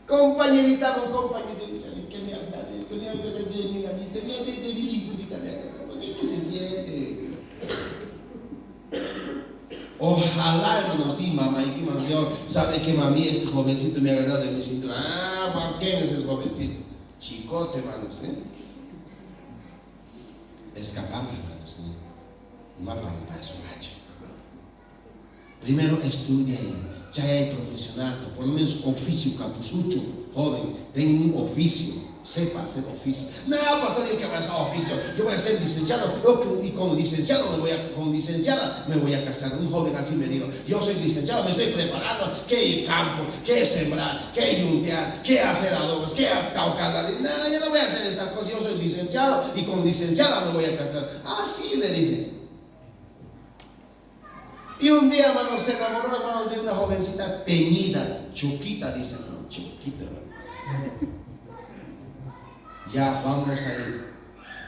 Compañerita, con compañerita, ¿qué me habla? ¿Qué me habla de mi manita? ¿Qué me habla de mi cinturita? ¿Qué se siente? Ojalá, hermanos, sí, mamá, y que hermanos, yo, sabe que mami, este jovencito me ha agarrado de mi cintura. Ah, ¿por qué es ese jovencito? Chicote, hermanos, ¿eh? Escapando, hermanos, ¿sí? Un mapa de paso, macho. Primero estudia y ya hay profesional, por lo menos oficio capuzucho, joven, ten un oficio, sepa hacer oficio. No, pastor, yo que voy a hacer oficio, yo voy a ser licenciado, yo, y con licenciado me voy a, con licenciada me voy a casar. Un joven así me dijo, yo soy licenciado, me estoy preparando, qué campo, qué sembrar, qué yuntear, qué hacer adobos, qué taucar. No, yo no voy a hacer esta cosa, yo soy licenciado y con licenciada me voy a casar. Así le dije. Y un día, hermano, se enamoró, hermano, de una jovencita teñida, chuquita, dice, hermano, chuquita, hermano. Ya vamos a ir.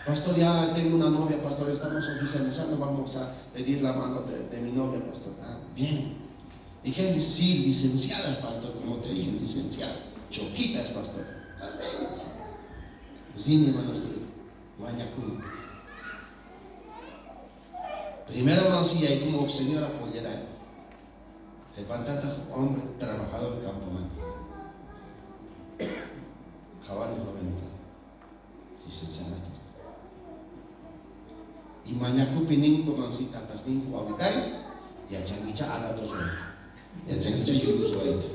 Pastor, ya tengo una novia, pastor, estamos oficializando, vamos a pedir la mano de mi novia, pastor. Ah, bien. ¿Y qué dice? Sí, licenciada, pastor, como te dije, licenciada. Choquita es, pastor. Amén. Sí, mi hermano, sí. Mañacú. Primero, hermano, sí, hay como señora pollera. Levántate, hombre, trabajador, campamento. Jabán joven, licenciada, pastor. Y mañacupi ninco, hermano, sí, tatas ninco, abitai, y a changuicha a la dos oita. Y a changuicha yurus oita.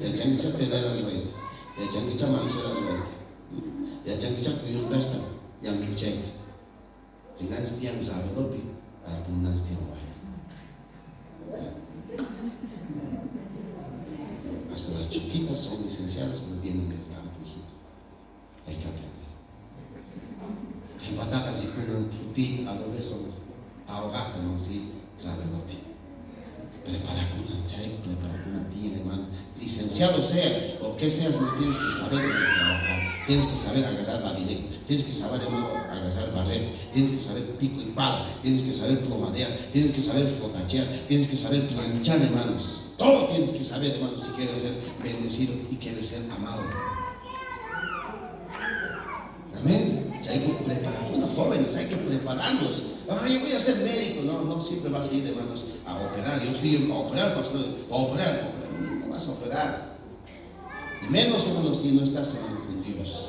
Y a changuicha pederas oita. Y a changuicha manceras oita. Y a changuicha cuyurtasta, y a michaita. Rinans tiang sabedopi. Hasta las chiquitas son licenciadas, pero vienen del campo, hijito. Hay que aprender. Phutiyta adobeson tawqata, hermanos, sí, Ravelote. Preparakuna, chay preparakuna tiene, hermano. Licenciado seas o que seas, no tienes que saber trabajar, tienes que saber agarrar babilé, tienes que saber, hermano, agarrar barrete, tienes que saber pico y pala, tienes que saber plomadear, tienes que saber flotachear, tienes que saber planchar, hermanos. Todo tienes que saber, hermanos, si quieres ser bendecido y quieres ser amado. Amén. Hay que preparar, jóvenes, hay que prepararnos. Ah, yo voy a ser médico. No, no siempre vas a ir, hermanos, a operar. Yo estoy para operar, pastor, para operar, para operar. No vas a operar. Y menos, hermanos, si no estás, hermano, con Dios.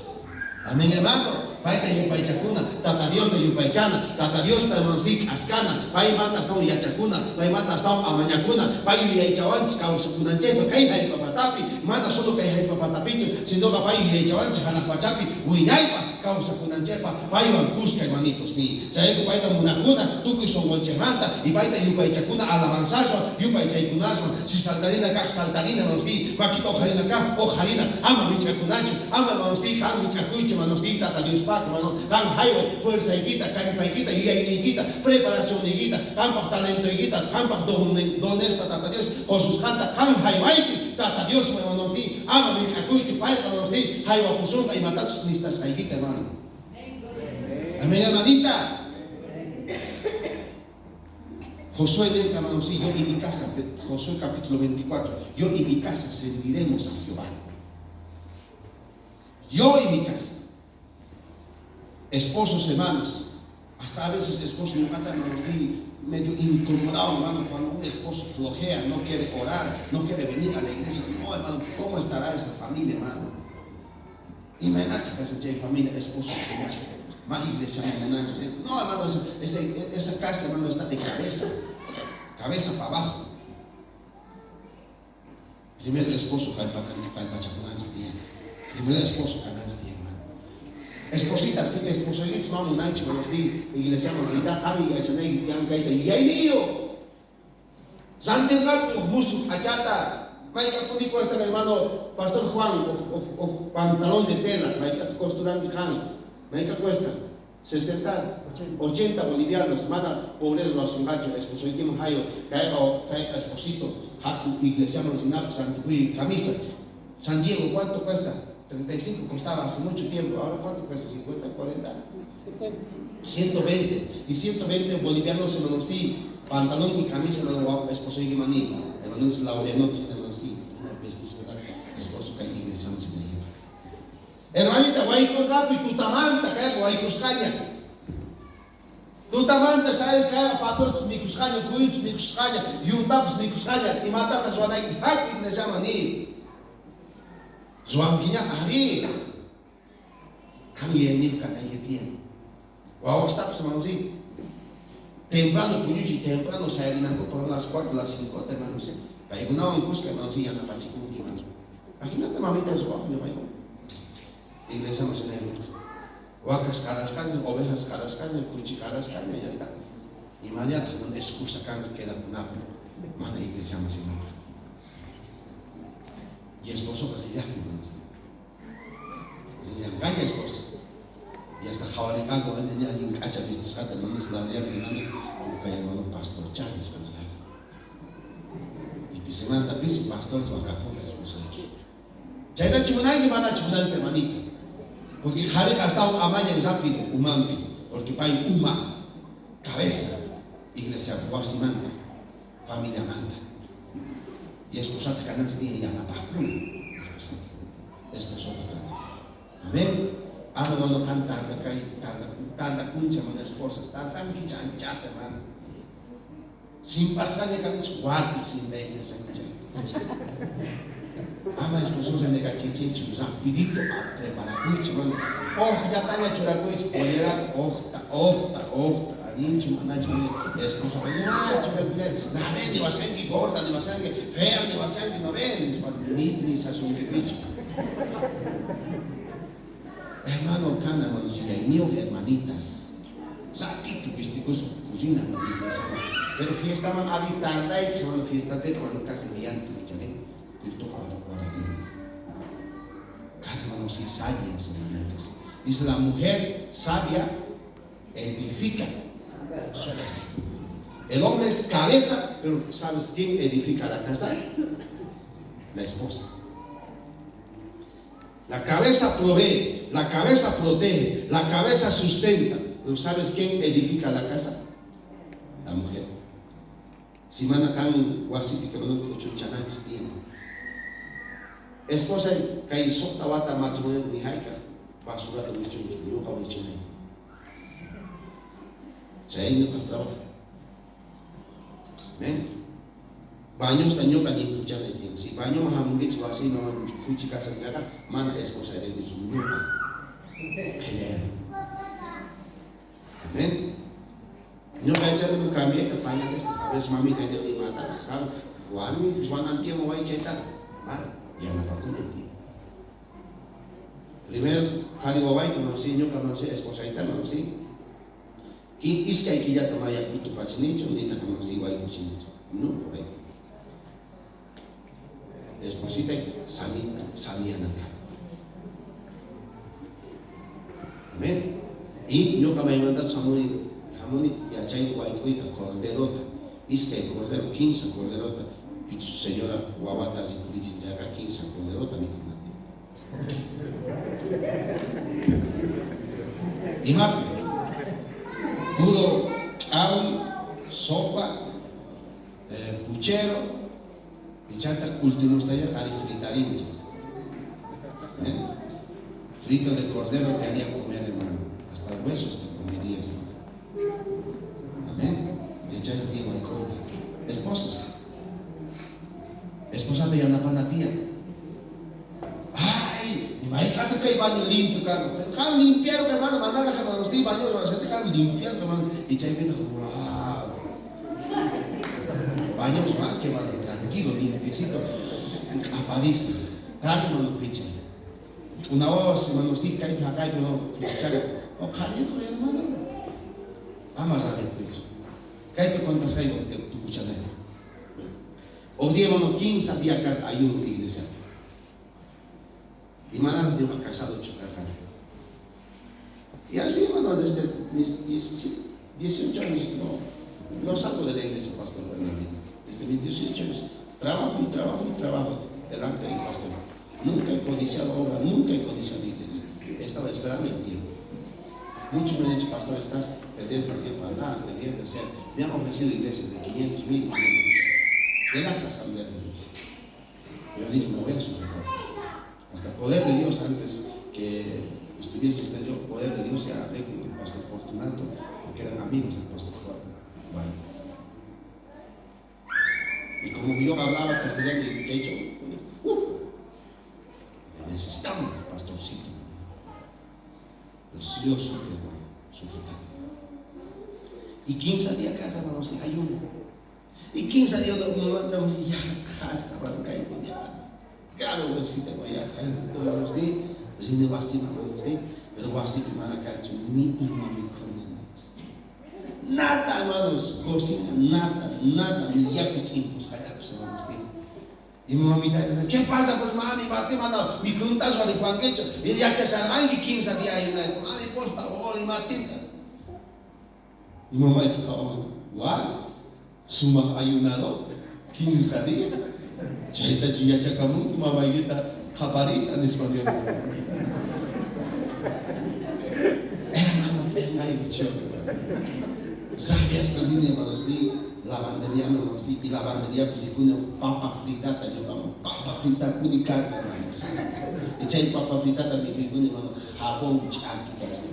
Amén, hermano. Payta yupaychakuna, Tata Diosta yupaychana, Tata Diosta, hermanos, sí, k'askana, paymanta astawan yachakuna, paymanta astawan amañakuna, pay yuyaychawanchis kawsakunanchaypa kay jallp'apatapi, mana solo kay jallp'apatapichu, sinoqa pay yuyaychawanchis janaj pachapi wiñaypa kawsakunanchaypa paywan kuska, hermanitos, ni. Chayrayku payta munakuna tukuy sonqonchejmanta y payta yupaychakuna alabanzaswan, yupaychaykunaswan, si saltarina kaj saltarina, hermanos, sí, makita ojarina kaj ojarina, ama mich'akunachu, ama, hermanos, sí, qan mich'akuychu, hermanos, sí, Tata Diospaj, hermano, qan jayway, fuerzaykita, kallpaykita, yuyayniykita, preparacionniykita, qampaj talentoykita, qampaj donesta Tata Dios, qosusqanta qan jaywayki, Tata Dios, hermano, sí, ama mich'akuychu, payqa, hermano, sí, jaywapusunqa imatachus nistasqaykita, hermano. Amén, hermanita. Josué del hermano, sí, yo y mi casa, Josué capítulo 24, yo y mi casa serviremos a Jehová. Yo y mi casa. Esposos, hermanos, hasta a veces esposos me matan, hermano, sí, medio incomodado, hermano, cuando un esposo flojea, no quiere orar, no quiere venir a la iglesia. No, hermano, ¿cómo estará esa familia, hermano? Imagínate que esa familia, esposo, señor. Más iglesia, no, hermano, esa casa, hermano, está de cabeza, cabeza para abajo. Primero el esposo, primero el esposo, hermano. Esposita, sí, esposo, iglesia, iglesia, y ahí lío. Hermano, Pastor Juan, o pantalón de tela, cuesta 60, 80 bolivianos, mana pobreros los engacho, esposo y hayo, caiga esposito, haku, iglesia, camisa. San Diego, ¿cuánto cuesta? 35 costaba hace mucho tiempo, ahora ¿cuánto cuesta? 50, 40, 120. Y 120 bolivianos, hermanos, sí, pantalón y camisa, hermano, esposo y maní, hermano, es laureano, hermano, sí, esposo que iglesia, no se me lleva. Hermanita, guaycurqapi tutamanta kayqa waykusqaña. Tutamanta sayar kayqa patospis mikusqaña, kuyupis mikusqaña, yuntapis mikusqaña, imatataq ruwanayki haku iglesiaman ni. Ruwankiña arí. Qan yuyayniyuq kanayki tiyan. Wawastapis, hermanos, sí. Temprano puñuchi, temprano sayarinankupaq a las 4, a las 5, hermanos. Paykunawan kuska, hermanos, sí, yanapachikunki, hermanos. Imagínate, mamita, ruwaq ñuqayku. Iglesia no se nega. Vacas carascañas, ovejas carascañas, cuchi carascañas, ya está. Y mañana una excusa que queda con mana iglesia más y más. Y esposo casi ya, se ya engaña esposo. Y hasta jabarengago, aña, cacha, viste, jata, hermanos, la verdad, que hermano pastor Charles, van a la. Y pisemanta, pisi, pastor, su acapulco, esposo aquí. Chayta chimunanki, mana chimunanki, hermanito. Porque jaleja hasta un amaña rápido, umampi, porque pay uma, cabeza, iglesia, manda, familia manda. Y esposate canans tiene ya la vacuna, esposate, esposota, perdón. Amén. Ama hermano, han tarda, tarda, tarda cuncha, hermano, esposas, tardan chanchata, hermano. Sin pasar de canis guati, sin la iglesia, Ama esposo se nega chichichu, rapidito a preparakuich, hermano. Ojta talla churakuich, polera, ojta, ojta, ojta, alinchu, manachu, esposo, ya, churakuya, na ven, ni vasanki gorda, ni vasanki fea, ni vasanki, no ven, ni ni sasunkipichu. Hermano, cana, hermano, si hay niños, hermanitas. Ratito, viste, cocina, no iglesia, pero fiesta man ari tarda, hermano, fiesta, pero cuando casi ni antes, ¿sí? Cada hermano sí sabias, hermanitas. Dice la mujer sabia Edifica su casa. El hombre es cabeza, pero ¿sabes quién edifica la casa? La esposa. La cabeza provee, la cabeza protege, la cabeza sustenta. Pero ¿sabes quién edifica la casa? La mujer. Si mana kan wasipi mana k'uchunchananchis tiyan. Esposa kay suqta wata matrimonio ni hayk'aq basurata wischunchu, ñuqa wischunay tiyan. Chay ñuqaj trabajo. Amén. Bañosta ñuqa limpuchanay tiyan. Si bañoman hamunkichis wasiyman mana khuchi kashan chayqa, mana esposayraykuchu ñuqa qhellayani. Amén. Ñuqa yachaniman cambiayta pañalesta. A veces mamita niwan imataraq qam warmi ruwanan tiyan waway chaytaqa. Mana, yanapakunay tiyan. Primero qhari wawayta mansi, ñuqa mansi, esposayta mansi. Kin iskay killata maya kutupachinichu, nitaq mansi waykuchinichu. Ñuqa wayku. Espositay saniyanan Amén. Y ñuqa maymanta hamuni, hamuni yachay wayk'uyta corderota, iskay cordero, kinsa corderota, pichus señora wawata rikurichin chayqa kinsa corderota mikhunan tiyan. Imapi? Puro k'awi, sopa, puchero, y chanta último qari fritarinchik. ¿Eh? Frito de cordero te haría comer, hermano. Hasta huesos te comerías, hermano. Amén. Esposos. Esposa te yanapana tiyan. Ay, imagínate que hay baño limpio, claro. Pero dejan limpiar, hermano, mandar a hermano, usted baño, se dejan limpiar, hermano. Y chay wow. Baños, va, que van tranquilo, limpiecito. Aparece. Carne, hermano, picha. Una voz, hermano, usted cae para acá, pero no, cuchichaca. O cariño, hermano. Vamos a ver, Cristo. Cállate cuántas hay, tu cuchanera. Hoy día, hermano, 15 días ayuno iglesia. Y mana yo casado chocar. Y así, hermano, desde mis 18 años no salgo de la iglesia, pastor Bernardino. Desde mis 18 años, trabajo y trabajo y trabajo delante del pastor. Nunca he codiciado obra, nunca he codiciado iglesia. He estado esperando el tiempo. Muchos me han dicho, pastor, estás perdiendo el tiempo. Nada, deberías de hacer. Me han ofrecido iglesias de 500, 1000 miembros de las asambleas de Dios. Pero yo dije, me voy a sujetar. Hasta poder de Dios, antes que estuviese usted yo, poder de Dios, ya hablé con el pastor Fortunato, porque eran amigos del pastor Juan. Bueno. Y como yo hablaba castellano y quechua, necesitamos pastorcito. Pero yo supe, hermano, sujetar. Y 15 días cada hermanos, ayuno. Y 15 días nos mandamos ya, casca, hermano, caigo ya. Claro, bolsita, ya, hermanos, di, si no wasi, hermanos, di, pero wasi, hermano, cacho, ni ima mi hermanos. Nada, hermanos, cocina, nada, nada, ni ya que tiempos callados, hermanos, di. Y mi mamita dice, ¿qué pasa? Pues mami, bate, mano, mi juntazo de panquecho. Y ya te salgan 15 días ahí, mami, por favor, y matita. Y mamá dice, guau, suma ayunado, 15 días. Chayta chuyachakamunki, mamaykita qaparita en español. Hermano, venga y yo. ¿Sabías cocina, hermano? Sí, lavandería, hermano, sí. Y lavandería, pues, si pone papa fritata, yo amo papa frita, pone carne, hermanos. Y chay papa fritata, mi pone, hermano, jabón chaki, casi.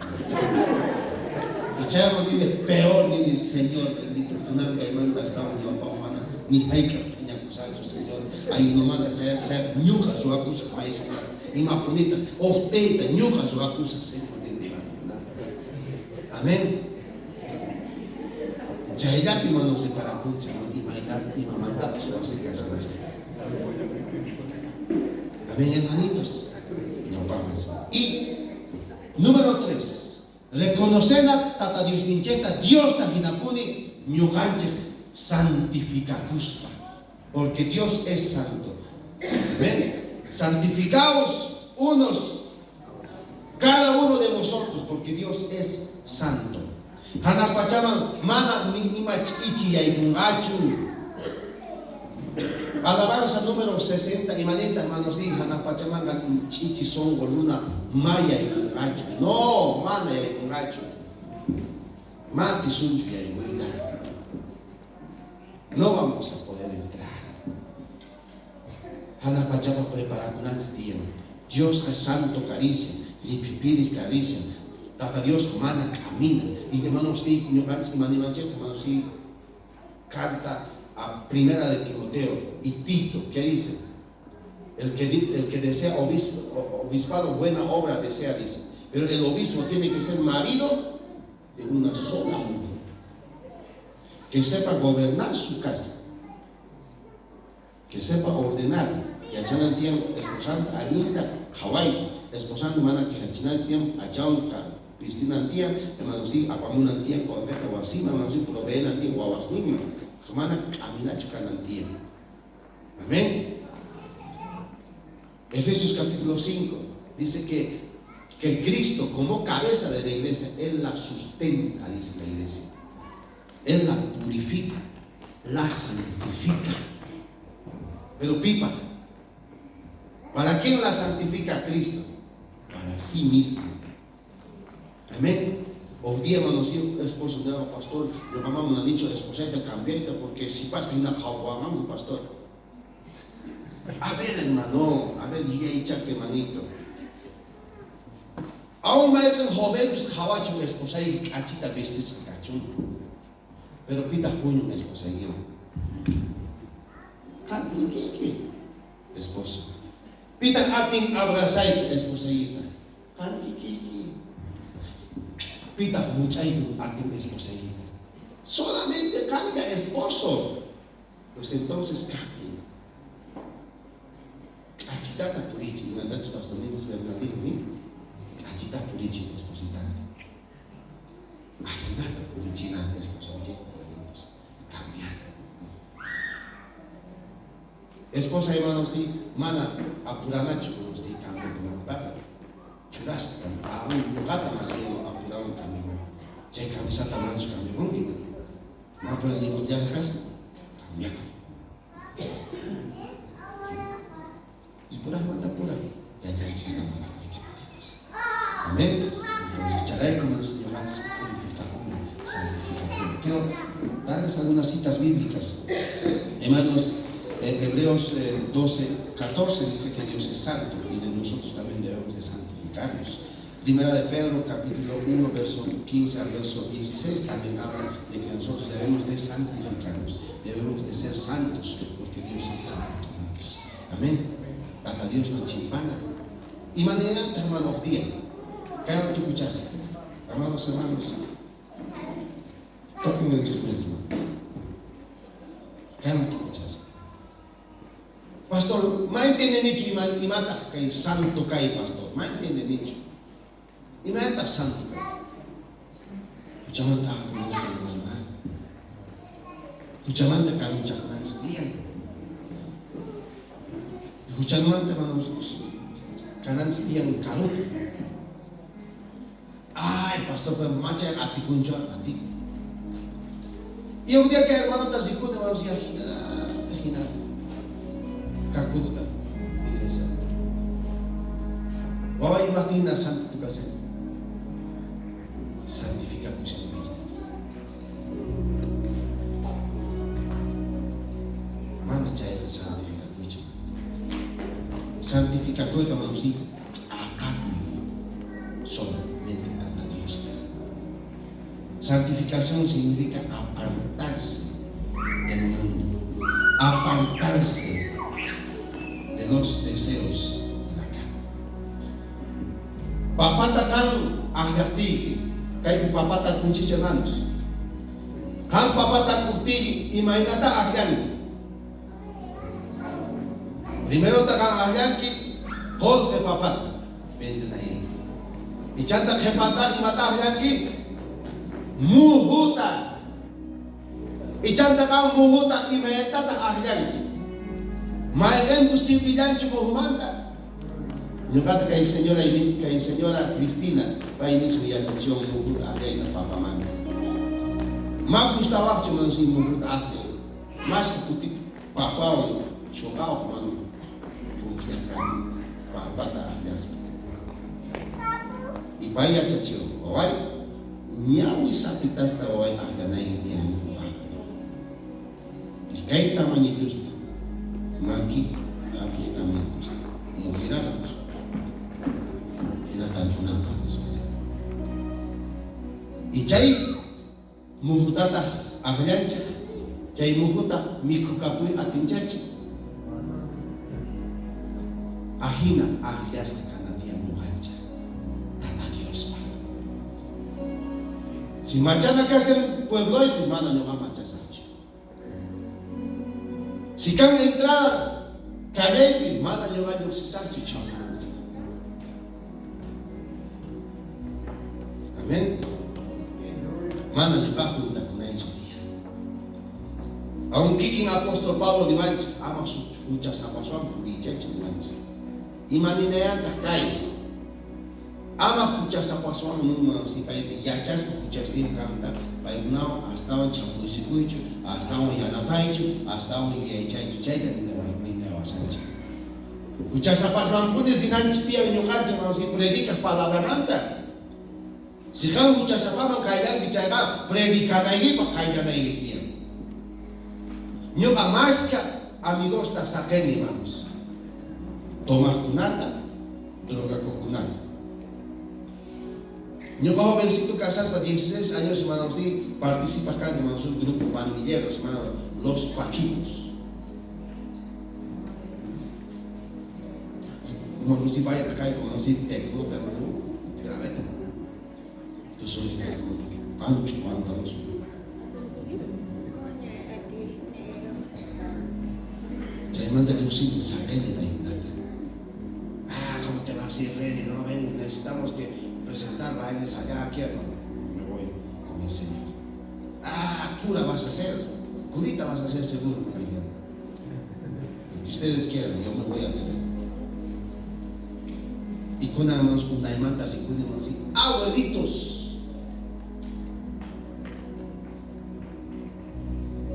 Y chay, hermano, peor, ni Señor, bendito, kunanka, hermano, hasta un ñaupa, mana, ni hayk'aq phiñakusaqchu, Señor. Ahí no manda, chay, chay, ñuqa ruwakusaq, may, Señor. Imapunitaq, uqtayta, ñuqa ruwakusaq, Señor, Amén. Chayllapi hermano reparakunchik, imamantapas ruwasqa kasqanchik. Amén, hermanitos. Ñawpaqman. Y número 3, reconocer a Tata Dios nincheta, Dios ta hinapuni ñuqanchik santificakuspa, porque Dios es santo. Amén. Santificaos unos, cada uno de vosotros, porque Dios es santo. Janaj pachaman mana ni ima ch'ichi yaykunqachu. Alabanza número 60 imaninta hermanos di janaj pachamanqa ch'ichi sonqo runa ma yaykunqachu. No, mana yaykunqachu. Ma atisunchu yaykuyta. No vamos a poder entrar. Janaj pachapaj preparakunanchis tiyan. Diosqa santo karishan, lliphipirij karishan. Tata Diosqa mana k'amina. Y hermanos sí, ñuqanchis imanimanchejta hermanos sí, carta a Primera de Timoteo y Tito, ¿qué dice? El que desea obispado, buena obra desea, dice. Pero el obispo tiene que ser marido de una sola mujer. Que sepa gobernar su casa. Que sepa ordenar. Yachanan tiyan esposanta allinta qhawayta. Esposanta mana quejachinan tiyan p'achawan vistinan tiyan, hermano sí, apamunan tiyan qolqeta wasiman, hermano sí, proveenan tiyan wawasninman. Mana k'aminachu kanan tiyan. Amén. Efesios capítulo 5 dice que Cristo como cabeza de la iglesia, Él la sustenta, dice la iglesia. Él la purifica, la santifica. Pero pipa, ¿para quién la santifica Cristo? Para sí mismo. Amén. Hoy día, hermanos, esposo de pastor, yo mamá me ha dicho, esposita, cambiaita, porque si pasa una jaguamango, pastor. A ver, hermano, a ver, y chaque, hermanito. Aún mayqen jovenpis qhawachun esposayki k'achita vistisqa kachun. Pero pitaq puñun esposaykiwan? Qan kikiyki, esposo. Pitaq atin abrazayta esposaykita? Qan kikiyki. Pitaq much'aykun atin esposaykita? Solamente qanlla esposo. Pues entonces cambia. K'achitata purichiy, imatachus pastorninchis Bernardino, k'achita purichiy espositata. Ajinata purichina esposonchikta, hermanitos. Cambiana. Esposa, hermanos, di, mana apuranachu, hermanos, di, cambiakunanpaqqa. Churasqa aún ñuqata más bien apurawan cambiaman. Chay camisata manachu cambiakunki? Ma pero limpiar casa, cambiakuy. Y purajmanta pura yachanchik apanakuyta, hermanitos. Amén. Entonces, chayrayku ñuqanchis purificakuna, santificakuna. Quiero darles algunas citas bíblicas. Hermanos, Hebreos 12, 14 dice que Dios es santo y de nosotros también debemos de santificarnos. Primera de Pedro, capítulo 1, verso 15 al verso 16, también habla de que nosotros debemos de santificarnos, debemos de ser santos, porque Dios es santo, hermanos. Amén. Hasta Dios no chimpana. Y manera, hermano, día. Cada tu escuchas. Amados hermanos, toquen el instrumento. Cada tu escuchas. Pastor, ma entiendenichu imataq kay santo kay, pastor. Ma entiendenichu. Imataq santo kay? Huchamanta t'aqakunanchis hermano. Huchamanta karunchakunanchis tiyan. Huchamanta, hermanos, kananchis tiyan karupi. Ay, pastor, pero macha atikunchu, atikun. Y un día que hermano rikuni, hermanos, y ajina, ajina, kakujta, iglesia. Wawa imajtina santo kashan. Santificakushan pastor. Mana chayqa santificakuychik. Santificakuyqa, hermanos, sí, t'aqakuy solamente Tata Dios. Santificación significa apartarse del mundo, apartarse de los deseos de la carne. Papata qan ajllajtiyki, kaypi papata tarpunchik, hermanos. Qan papata tarpujtiyki, imaynata ajllanki? Primero qan ajllanki qolqe papata, vendenayki. Y chanta qhepata imata ajllanki? Mujuta. Y chanta qan mujuta imaynatata ajllanki? Mayqenpis sirvillanchu mujumanta? Ñuqata kay señora Cristina, pay mismo yachachiwan mujuta ajllayta papamanta. Ma gustawajchu hermanos mujuta ajllay. Mashkha kutipi papawan choqawaj hermano pujllaj kani papata ajllaspa. Y pay yachachiwan, waway, ñawi sapitasta waway ajllanayki tiyan mujupaj. Y kay tamañitusta, maki jap'ij tamañitusta, mujinaqa jina tarpunanpaj nispa. Y chay mujutataj ajllanchej, chay mujuta mikhukapuy atinchejchu. Ajina ajllasqa kana tiyan ñoqanchej Tata Diospaj. Si machana kashan puebloypi, mana ñoqa machasajchu. Si kan entrada callaypi, mana ñoqa lluqsisaqchu chawpi. Amén. Mana ñoqa juntakunaychu tiyan. Aun kikin apóstol Pablo niwanchik, ama huchasapaswan puriychaychu niwanchik. Ima ninayantaq kay? Ama huchasapaswan ninman si payta yachaspa huchasniyuq kaqta, paykunawan astawan chapuysikuychu, astawan yanapaychu, astawan yuyaychaychu, chayta ninawasanchik. Huchasapasmanpuni rinanchis tiyan ñuqanchik, hermanos, si predicaj palabramanta. Si qan huchasapaman qayllanki chayqa, predicanaykipaq qayllanayki tiyan. Ñuqa mashkha amigosta saqeni, hermanos. Tomaqkunata, drogakuqkunata. Ñuqa jovencito casaspa 16 años, hermanos, sí, participaj kani, hermanos, un grupo pandilleros, hermanos, los Pachucos. Hermanos, sí, vaya acá, hermanos, sí, tecnota, hermano, grave. Entonces, ancho pantalos. Chaymanta lluqsini saqeni paykunata. Ah, ¿cómo te va así, Freddy? No, ven, necesitamos que presentar bailes allá, aquí, no. Me voy con el Señor. Ah, cura vas a ser, curita vas a ser seguro, me dijeron. Lo que ustedes quieran, yo me voy al Señor. Y kunamos unaymantas y kunamos y abuelitos.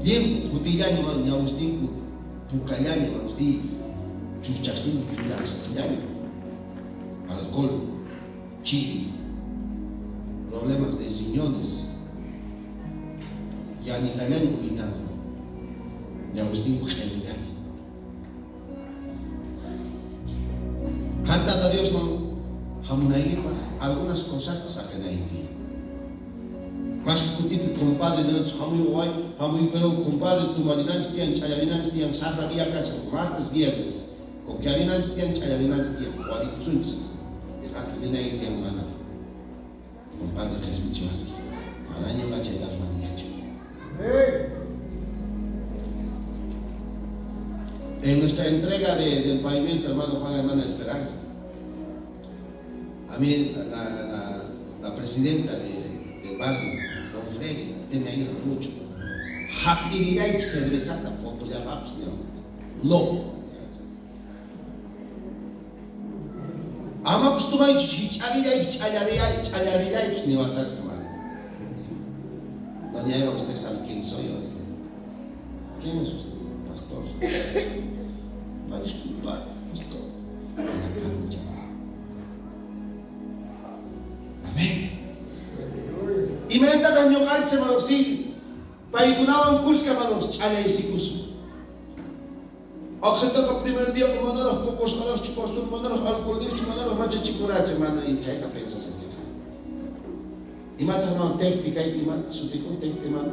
Tiempo, phutillaña, man, ñawusninku pukallaña, man, sí, chuchasninku yuraqsitullaña. Alcohol, chili, problemas de riñones. Yanitallaña uytanku. Ñawusninku q'elullaña. Qan Tata Diosman hamunaykipaq algunas cosasta saqenayki tiyan. Mashkha kutipi compadre niwanchik, hamuy waway, hamuy pero compadre tumarinanchik tiyan, ch'allarinanchik tiyan, saqra día kashan, martes, viernes. Coquearinanchik tiyan, ch'allarinanchik tiyan, qharikusunchik. Y qantaq ninayki tiyan mana. Compadre qhispichiwanki. Mana ñuqa chayta ruwaniñachu. En nuestra entrega del pavimento, hermano Juan, hermana Esperanza, a mí la presidenta del barrio, don Freddy, usted me ayuda mucho. Hap'iriyaypi cervezata fotollapapis niwan. Loco. Amapis tumaychu hich'arillaypi ch'allarillaypis niwasasqa, hermano. Doña Eva, usted sabe quién soy yo. ¿Quién es usted? Pastor. Va a disculpar, pastor. La carucha. Amén. Imaynataq ñuqanchik, hermanos, sí, paykunawan kuska, hermanos, ch'allaysikusun. Oqhataqa primer día manaraq puqusqaraqchu, pastor, manaraq alcoholnichu, manaraq machachikurachu, mana chayta pensasaniqa. Imataq, hermano, técnica, ima sutikun técnica, hermano?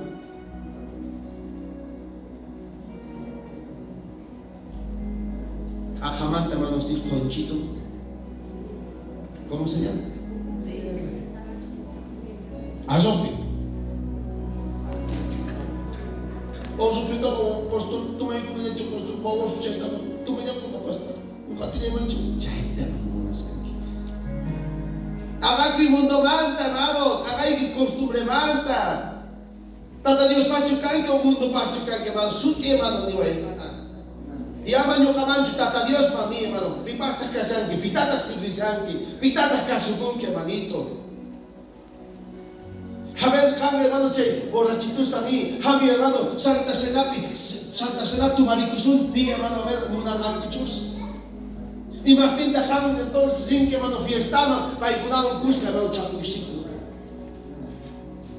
Ajamanta, hermano, sí, Conchito. ¿Cómo se llama? Arropi. Arropitaqa, pastor, tumaykuniñachu, pastor, baboso chaytaqa, tumañankuqa, pastor. Ñuqatinaymanchu, chayta mana munasqanki. T'aqakuy mundomanta, hermano, t'aqayki costumbremanta. Tata Diospachu kanki o mundopaqchu kanki, hermano, sut'i, hermano, niway, hermana. Y ama ñuqamanchu Tata Diosman ni, hermano, pipaqtaq kashanki, pitataq sirvishanki, pitataq kasukunki, hermanito. A ver, qan hermano chay borrachitusta ni, hamuy hermano Santa Cenapi, Santa Cena tumarikusun, ni hermano, a ver, munanqankuchus. Imajtintaj qan entonces rinki hermano fiestaman, paykunawan kuska hermano chapuysiku.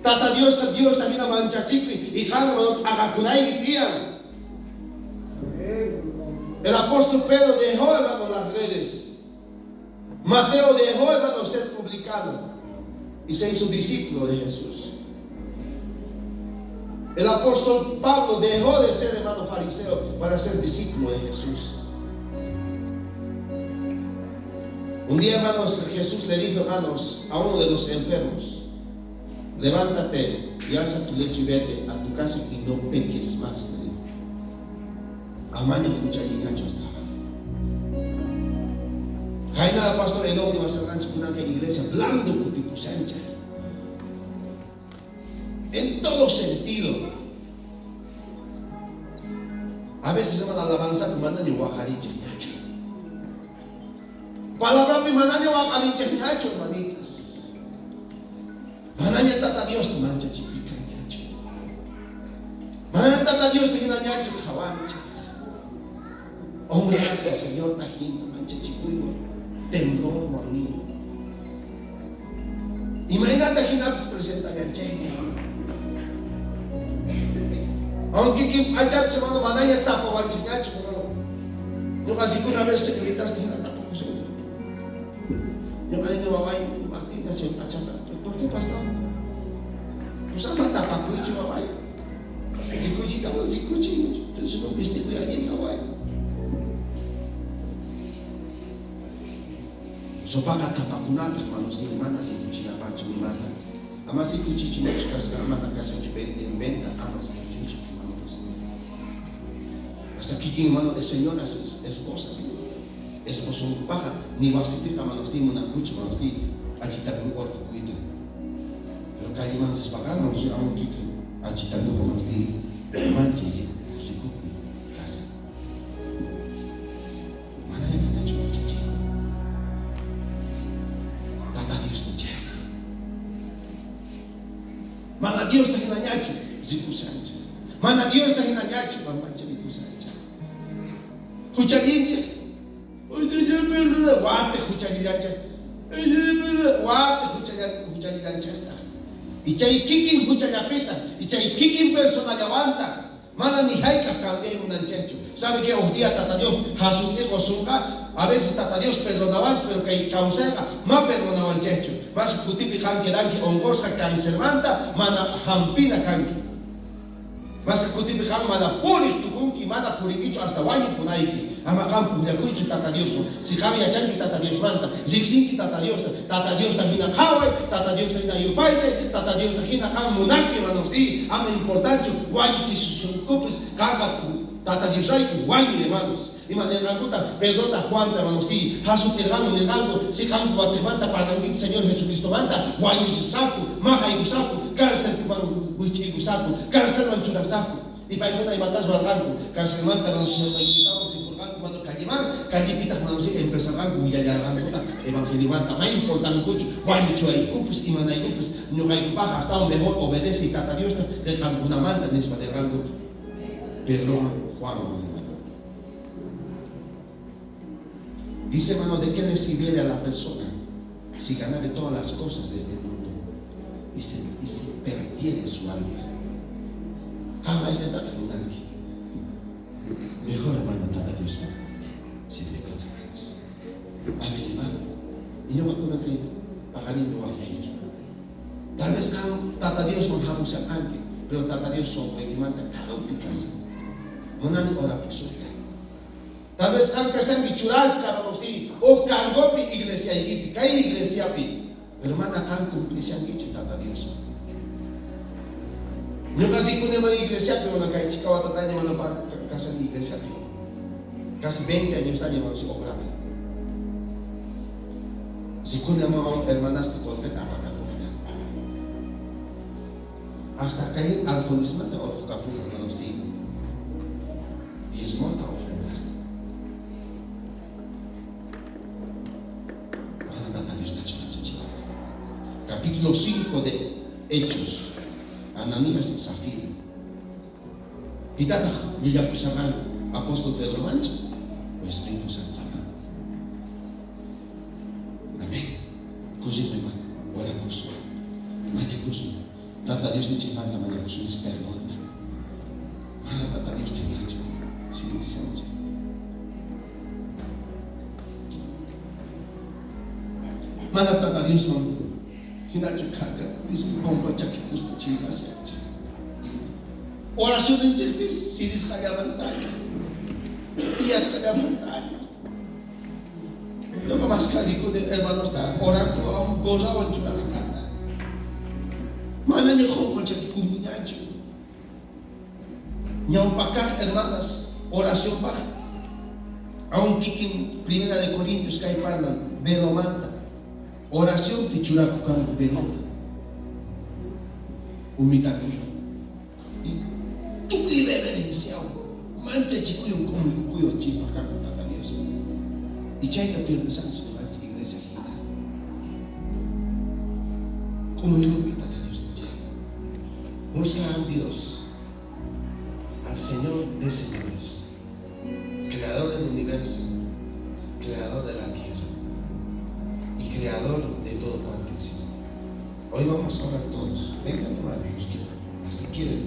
Tata Diosta Diosta jina manchachikuy y qan hermano t'aqakunayki tiyan. El apóstol Pedro dejó hermano las redes. Mateo dejó hermano ser publicano y se hizo discípulo de Jesús. El apóstol Pablo dejó de ser hermano fariseo para ser discípulo de Jesús. Un día, hermanos, Jesús le dijo, hermanos, a uno de los enfermos: levántate y alza tu lecho y vete a tu casa y no peques más, le dijo. Amaña juchallinñachu estaba. Jaina pastor Enoch niwasharqanchik kunanqa iglesia blando kutipushanchik. En todo sentido. A veces hermano alabanzapi manaña waqarinchikñachu. Palabrapi manaña waqarinchikñachu, hermanitas. Manaña Tata Diosta manchachikuykanñachu. Manaña Tata Diosta hinañachu qhawanchik. Honrasqa Señorta hina manchachikuywan, temblorwan niño. Imaynata hinapis presentallanchikña. Aunque kikin p'achapis hermano manaña tapawanchikñachu, hermano. Ñuqa rikuna a veces señoritasta hina tapakushan. Ñuqa nini waway, imajtinta chay p'achata. ¿Por qué, pastor? Pues ama tapakuychu waway. Rikuchiyta, rikuchiy. Entonces no vistikuy allinta waway. Sopaqa tapakunapaq, hermanos, ni mana rikuchinapachu nimata. Ama rikuchichu imachus kasqa, mana kashanchu en venta, ama rikuchichu, hermanos. Hasta kikin hermano de señoras, esposas, esposonkupaqqa ni wasipiqa, hermanos, ni munankuchu, hermanos, ni allita orqhukuyta. Pero calleman rispaqa, hermanos, aún kikin allita hermanos, ni manchay rikukuy kashan. Manaña kanachu manchachikuy. Tata Dios nichayqa. Mana Diosta hinañachu rikushanchik. Mana Diosta hinañachu mancharikusanchik. Huchallinchik. Wate huchallinchik. Wate huchallinchik. Y chay kikin huchallapita, y chay kikin personallawantaq, mana ni hayk'aq cambiay munanchikchu. ¿Sabe qué? Hoy día Tata Dios hasut'iqo sunqa, a veces Tata Dios perdonawanchik, pero kay kawsayqa ma perdonawanchikchu. Mas kutipi qan quedanki onqosqa cancermanta, mana hampina kanki. Mas kutipi qan mana puriq tukunki, mana purinkichu hasta wañupunayki. Ama qan pujllakuychu Tata Dioswan. Si qan yachanki Tata Diosmanta, riqsinki Tata Diosta, Tata Diosta hina qhaway, Tata Diosta hina yupaychay, Tata Diosta hina qan munaki, hermanos, di, ama importanchu wañuchisunkupis qanqa Tata Diosrayku wañuy, hermanos. Ima nirqankuta Pedrota Juanta, hermanos, di, hasutirqanku nirqanku, si qanku watiqmanta parlankichik Señor Jesucristomanta, wañuchisaku, maqaykusaku, cárcelman wich'iykusaku, cárcelman churasaku. Y paykuna imatas ruwarqanku, cárcelmanta, hermanos, sipurqanku, hermano, calleman, callipitaq, hermanos, empezarqanku willallarqankuta evangeliomanta, ma importankuchu, wañuchiwaykupis, imanaykupis, ñuqaykupaqqa astawan mejor obedece y Tata Diosta que qankunamanta nispa nirqanku Pedro, Juan, hermano. Dice, hermano, ¿de qué le sirviere a la persona si ganare todas las cosas de este mundo y se perdiere su alma? Mejor, hermano, Tata Dios, sirve con hermanos. Amén, hermano. Y no va con aquel pagarín no hay ahí. Tal vez Tata Dios no hamusarqanki, pero Tata Dios son manta karupi casa. Munani orapusuta. Tal vez qan kashanki churasqa, hermanos, sí, o cargopi iglesiaykipi, kay iglesiapi, pero mana qan cumplishankichu Tata Dios. Ñuqa rikuni mana iglesiapi, mana kay chikawatataña mana kashan iglesiapi. Casi 20 años taña mana obrapi. Rikuni ama hermanasta qolqeta apakapujta. Hasta kay alfonismanta orqhukapun, hermanos, sí. Diezmota ofrendasta. Mana Tata Dios tachu manchachikun. Capítulo 5 de Hechos. Ananías y Safira. Pitataj llullakusharqanku? Apóstol Pedromanchu o Espíritu Santoman? Amén. Kusisqa hermano, orakusun, mañakusun. Tata Diosninchikmanta mañakusun perdonta. Mana Tata Diosta hinachu sirvishanchik. Mana Tata Diosman hinachu kharkatispa qonqor chakikuspa chimpashanchik. Oracionninchikpis sirisqallamantaña, tiyasqallamantaña. Ñoqa mask'arikuni hermanosta oranku gorrawan churasqata. Manaña qonqor chakikunkuñachu. Ñawpaj kaj hermanas oracionpaj aún kikin Primera de Corintios kay parlan velomanta. Oracionpi churakuj kanku velota. Umitankuta. Y tukuy reverenciawan, manchachikuywan k'umuykukuywan chimpaj kanku Tata Diosman. Y chayta pierdeshanchis ñoqanchis iglesia hina. K'umuykukuy Tata Diosninchik. Busca a Dios, al Señor de señores, creador del universo, creador de la tierra y creador de todo cuanto existe. Hoy vamos a orar todos. Vengan, hermanos, los que así quieren.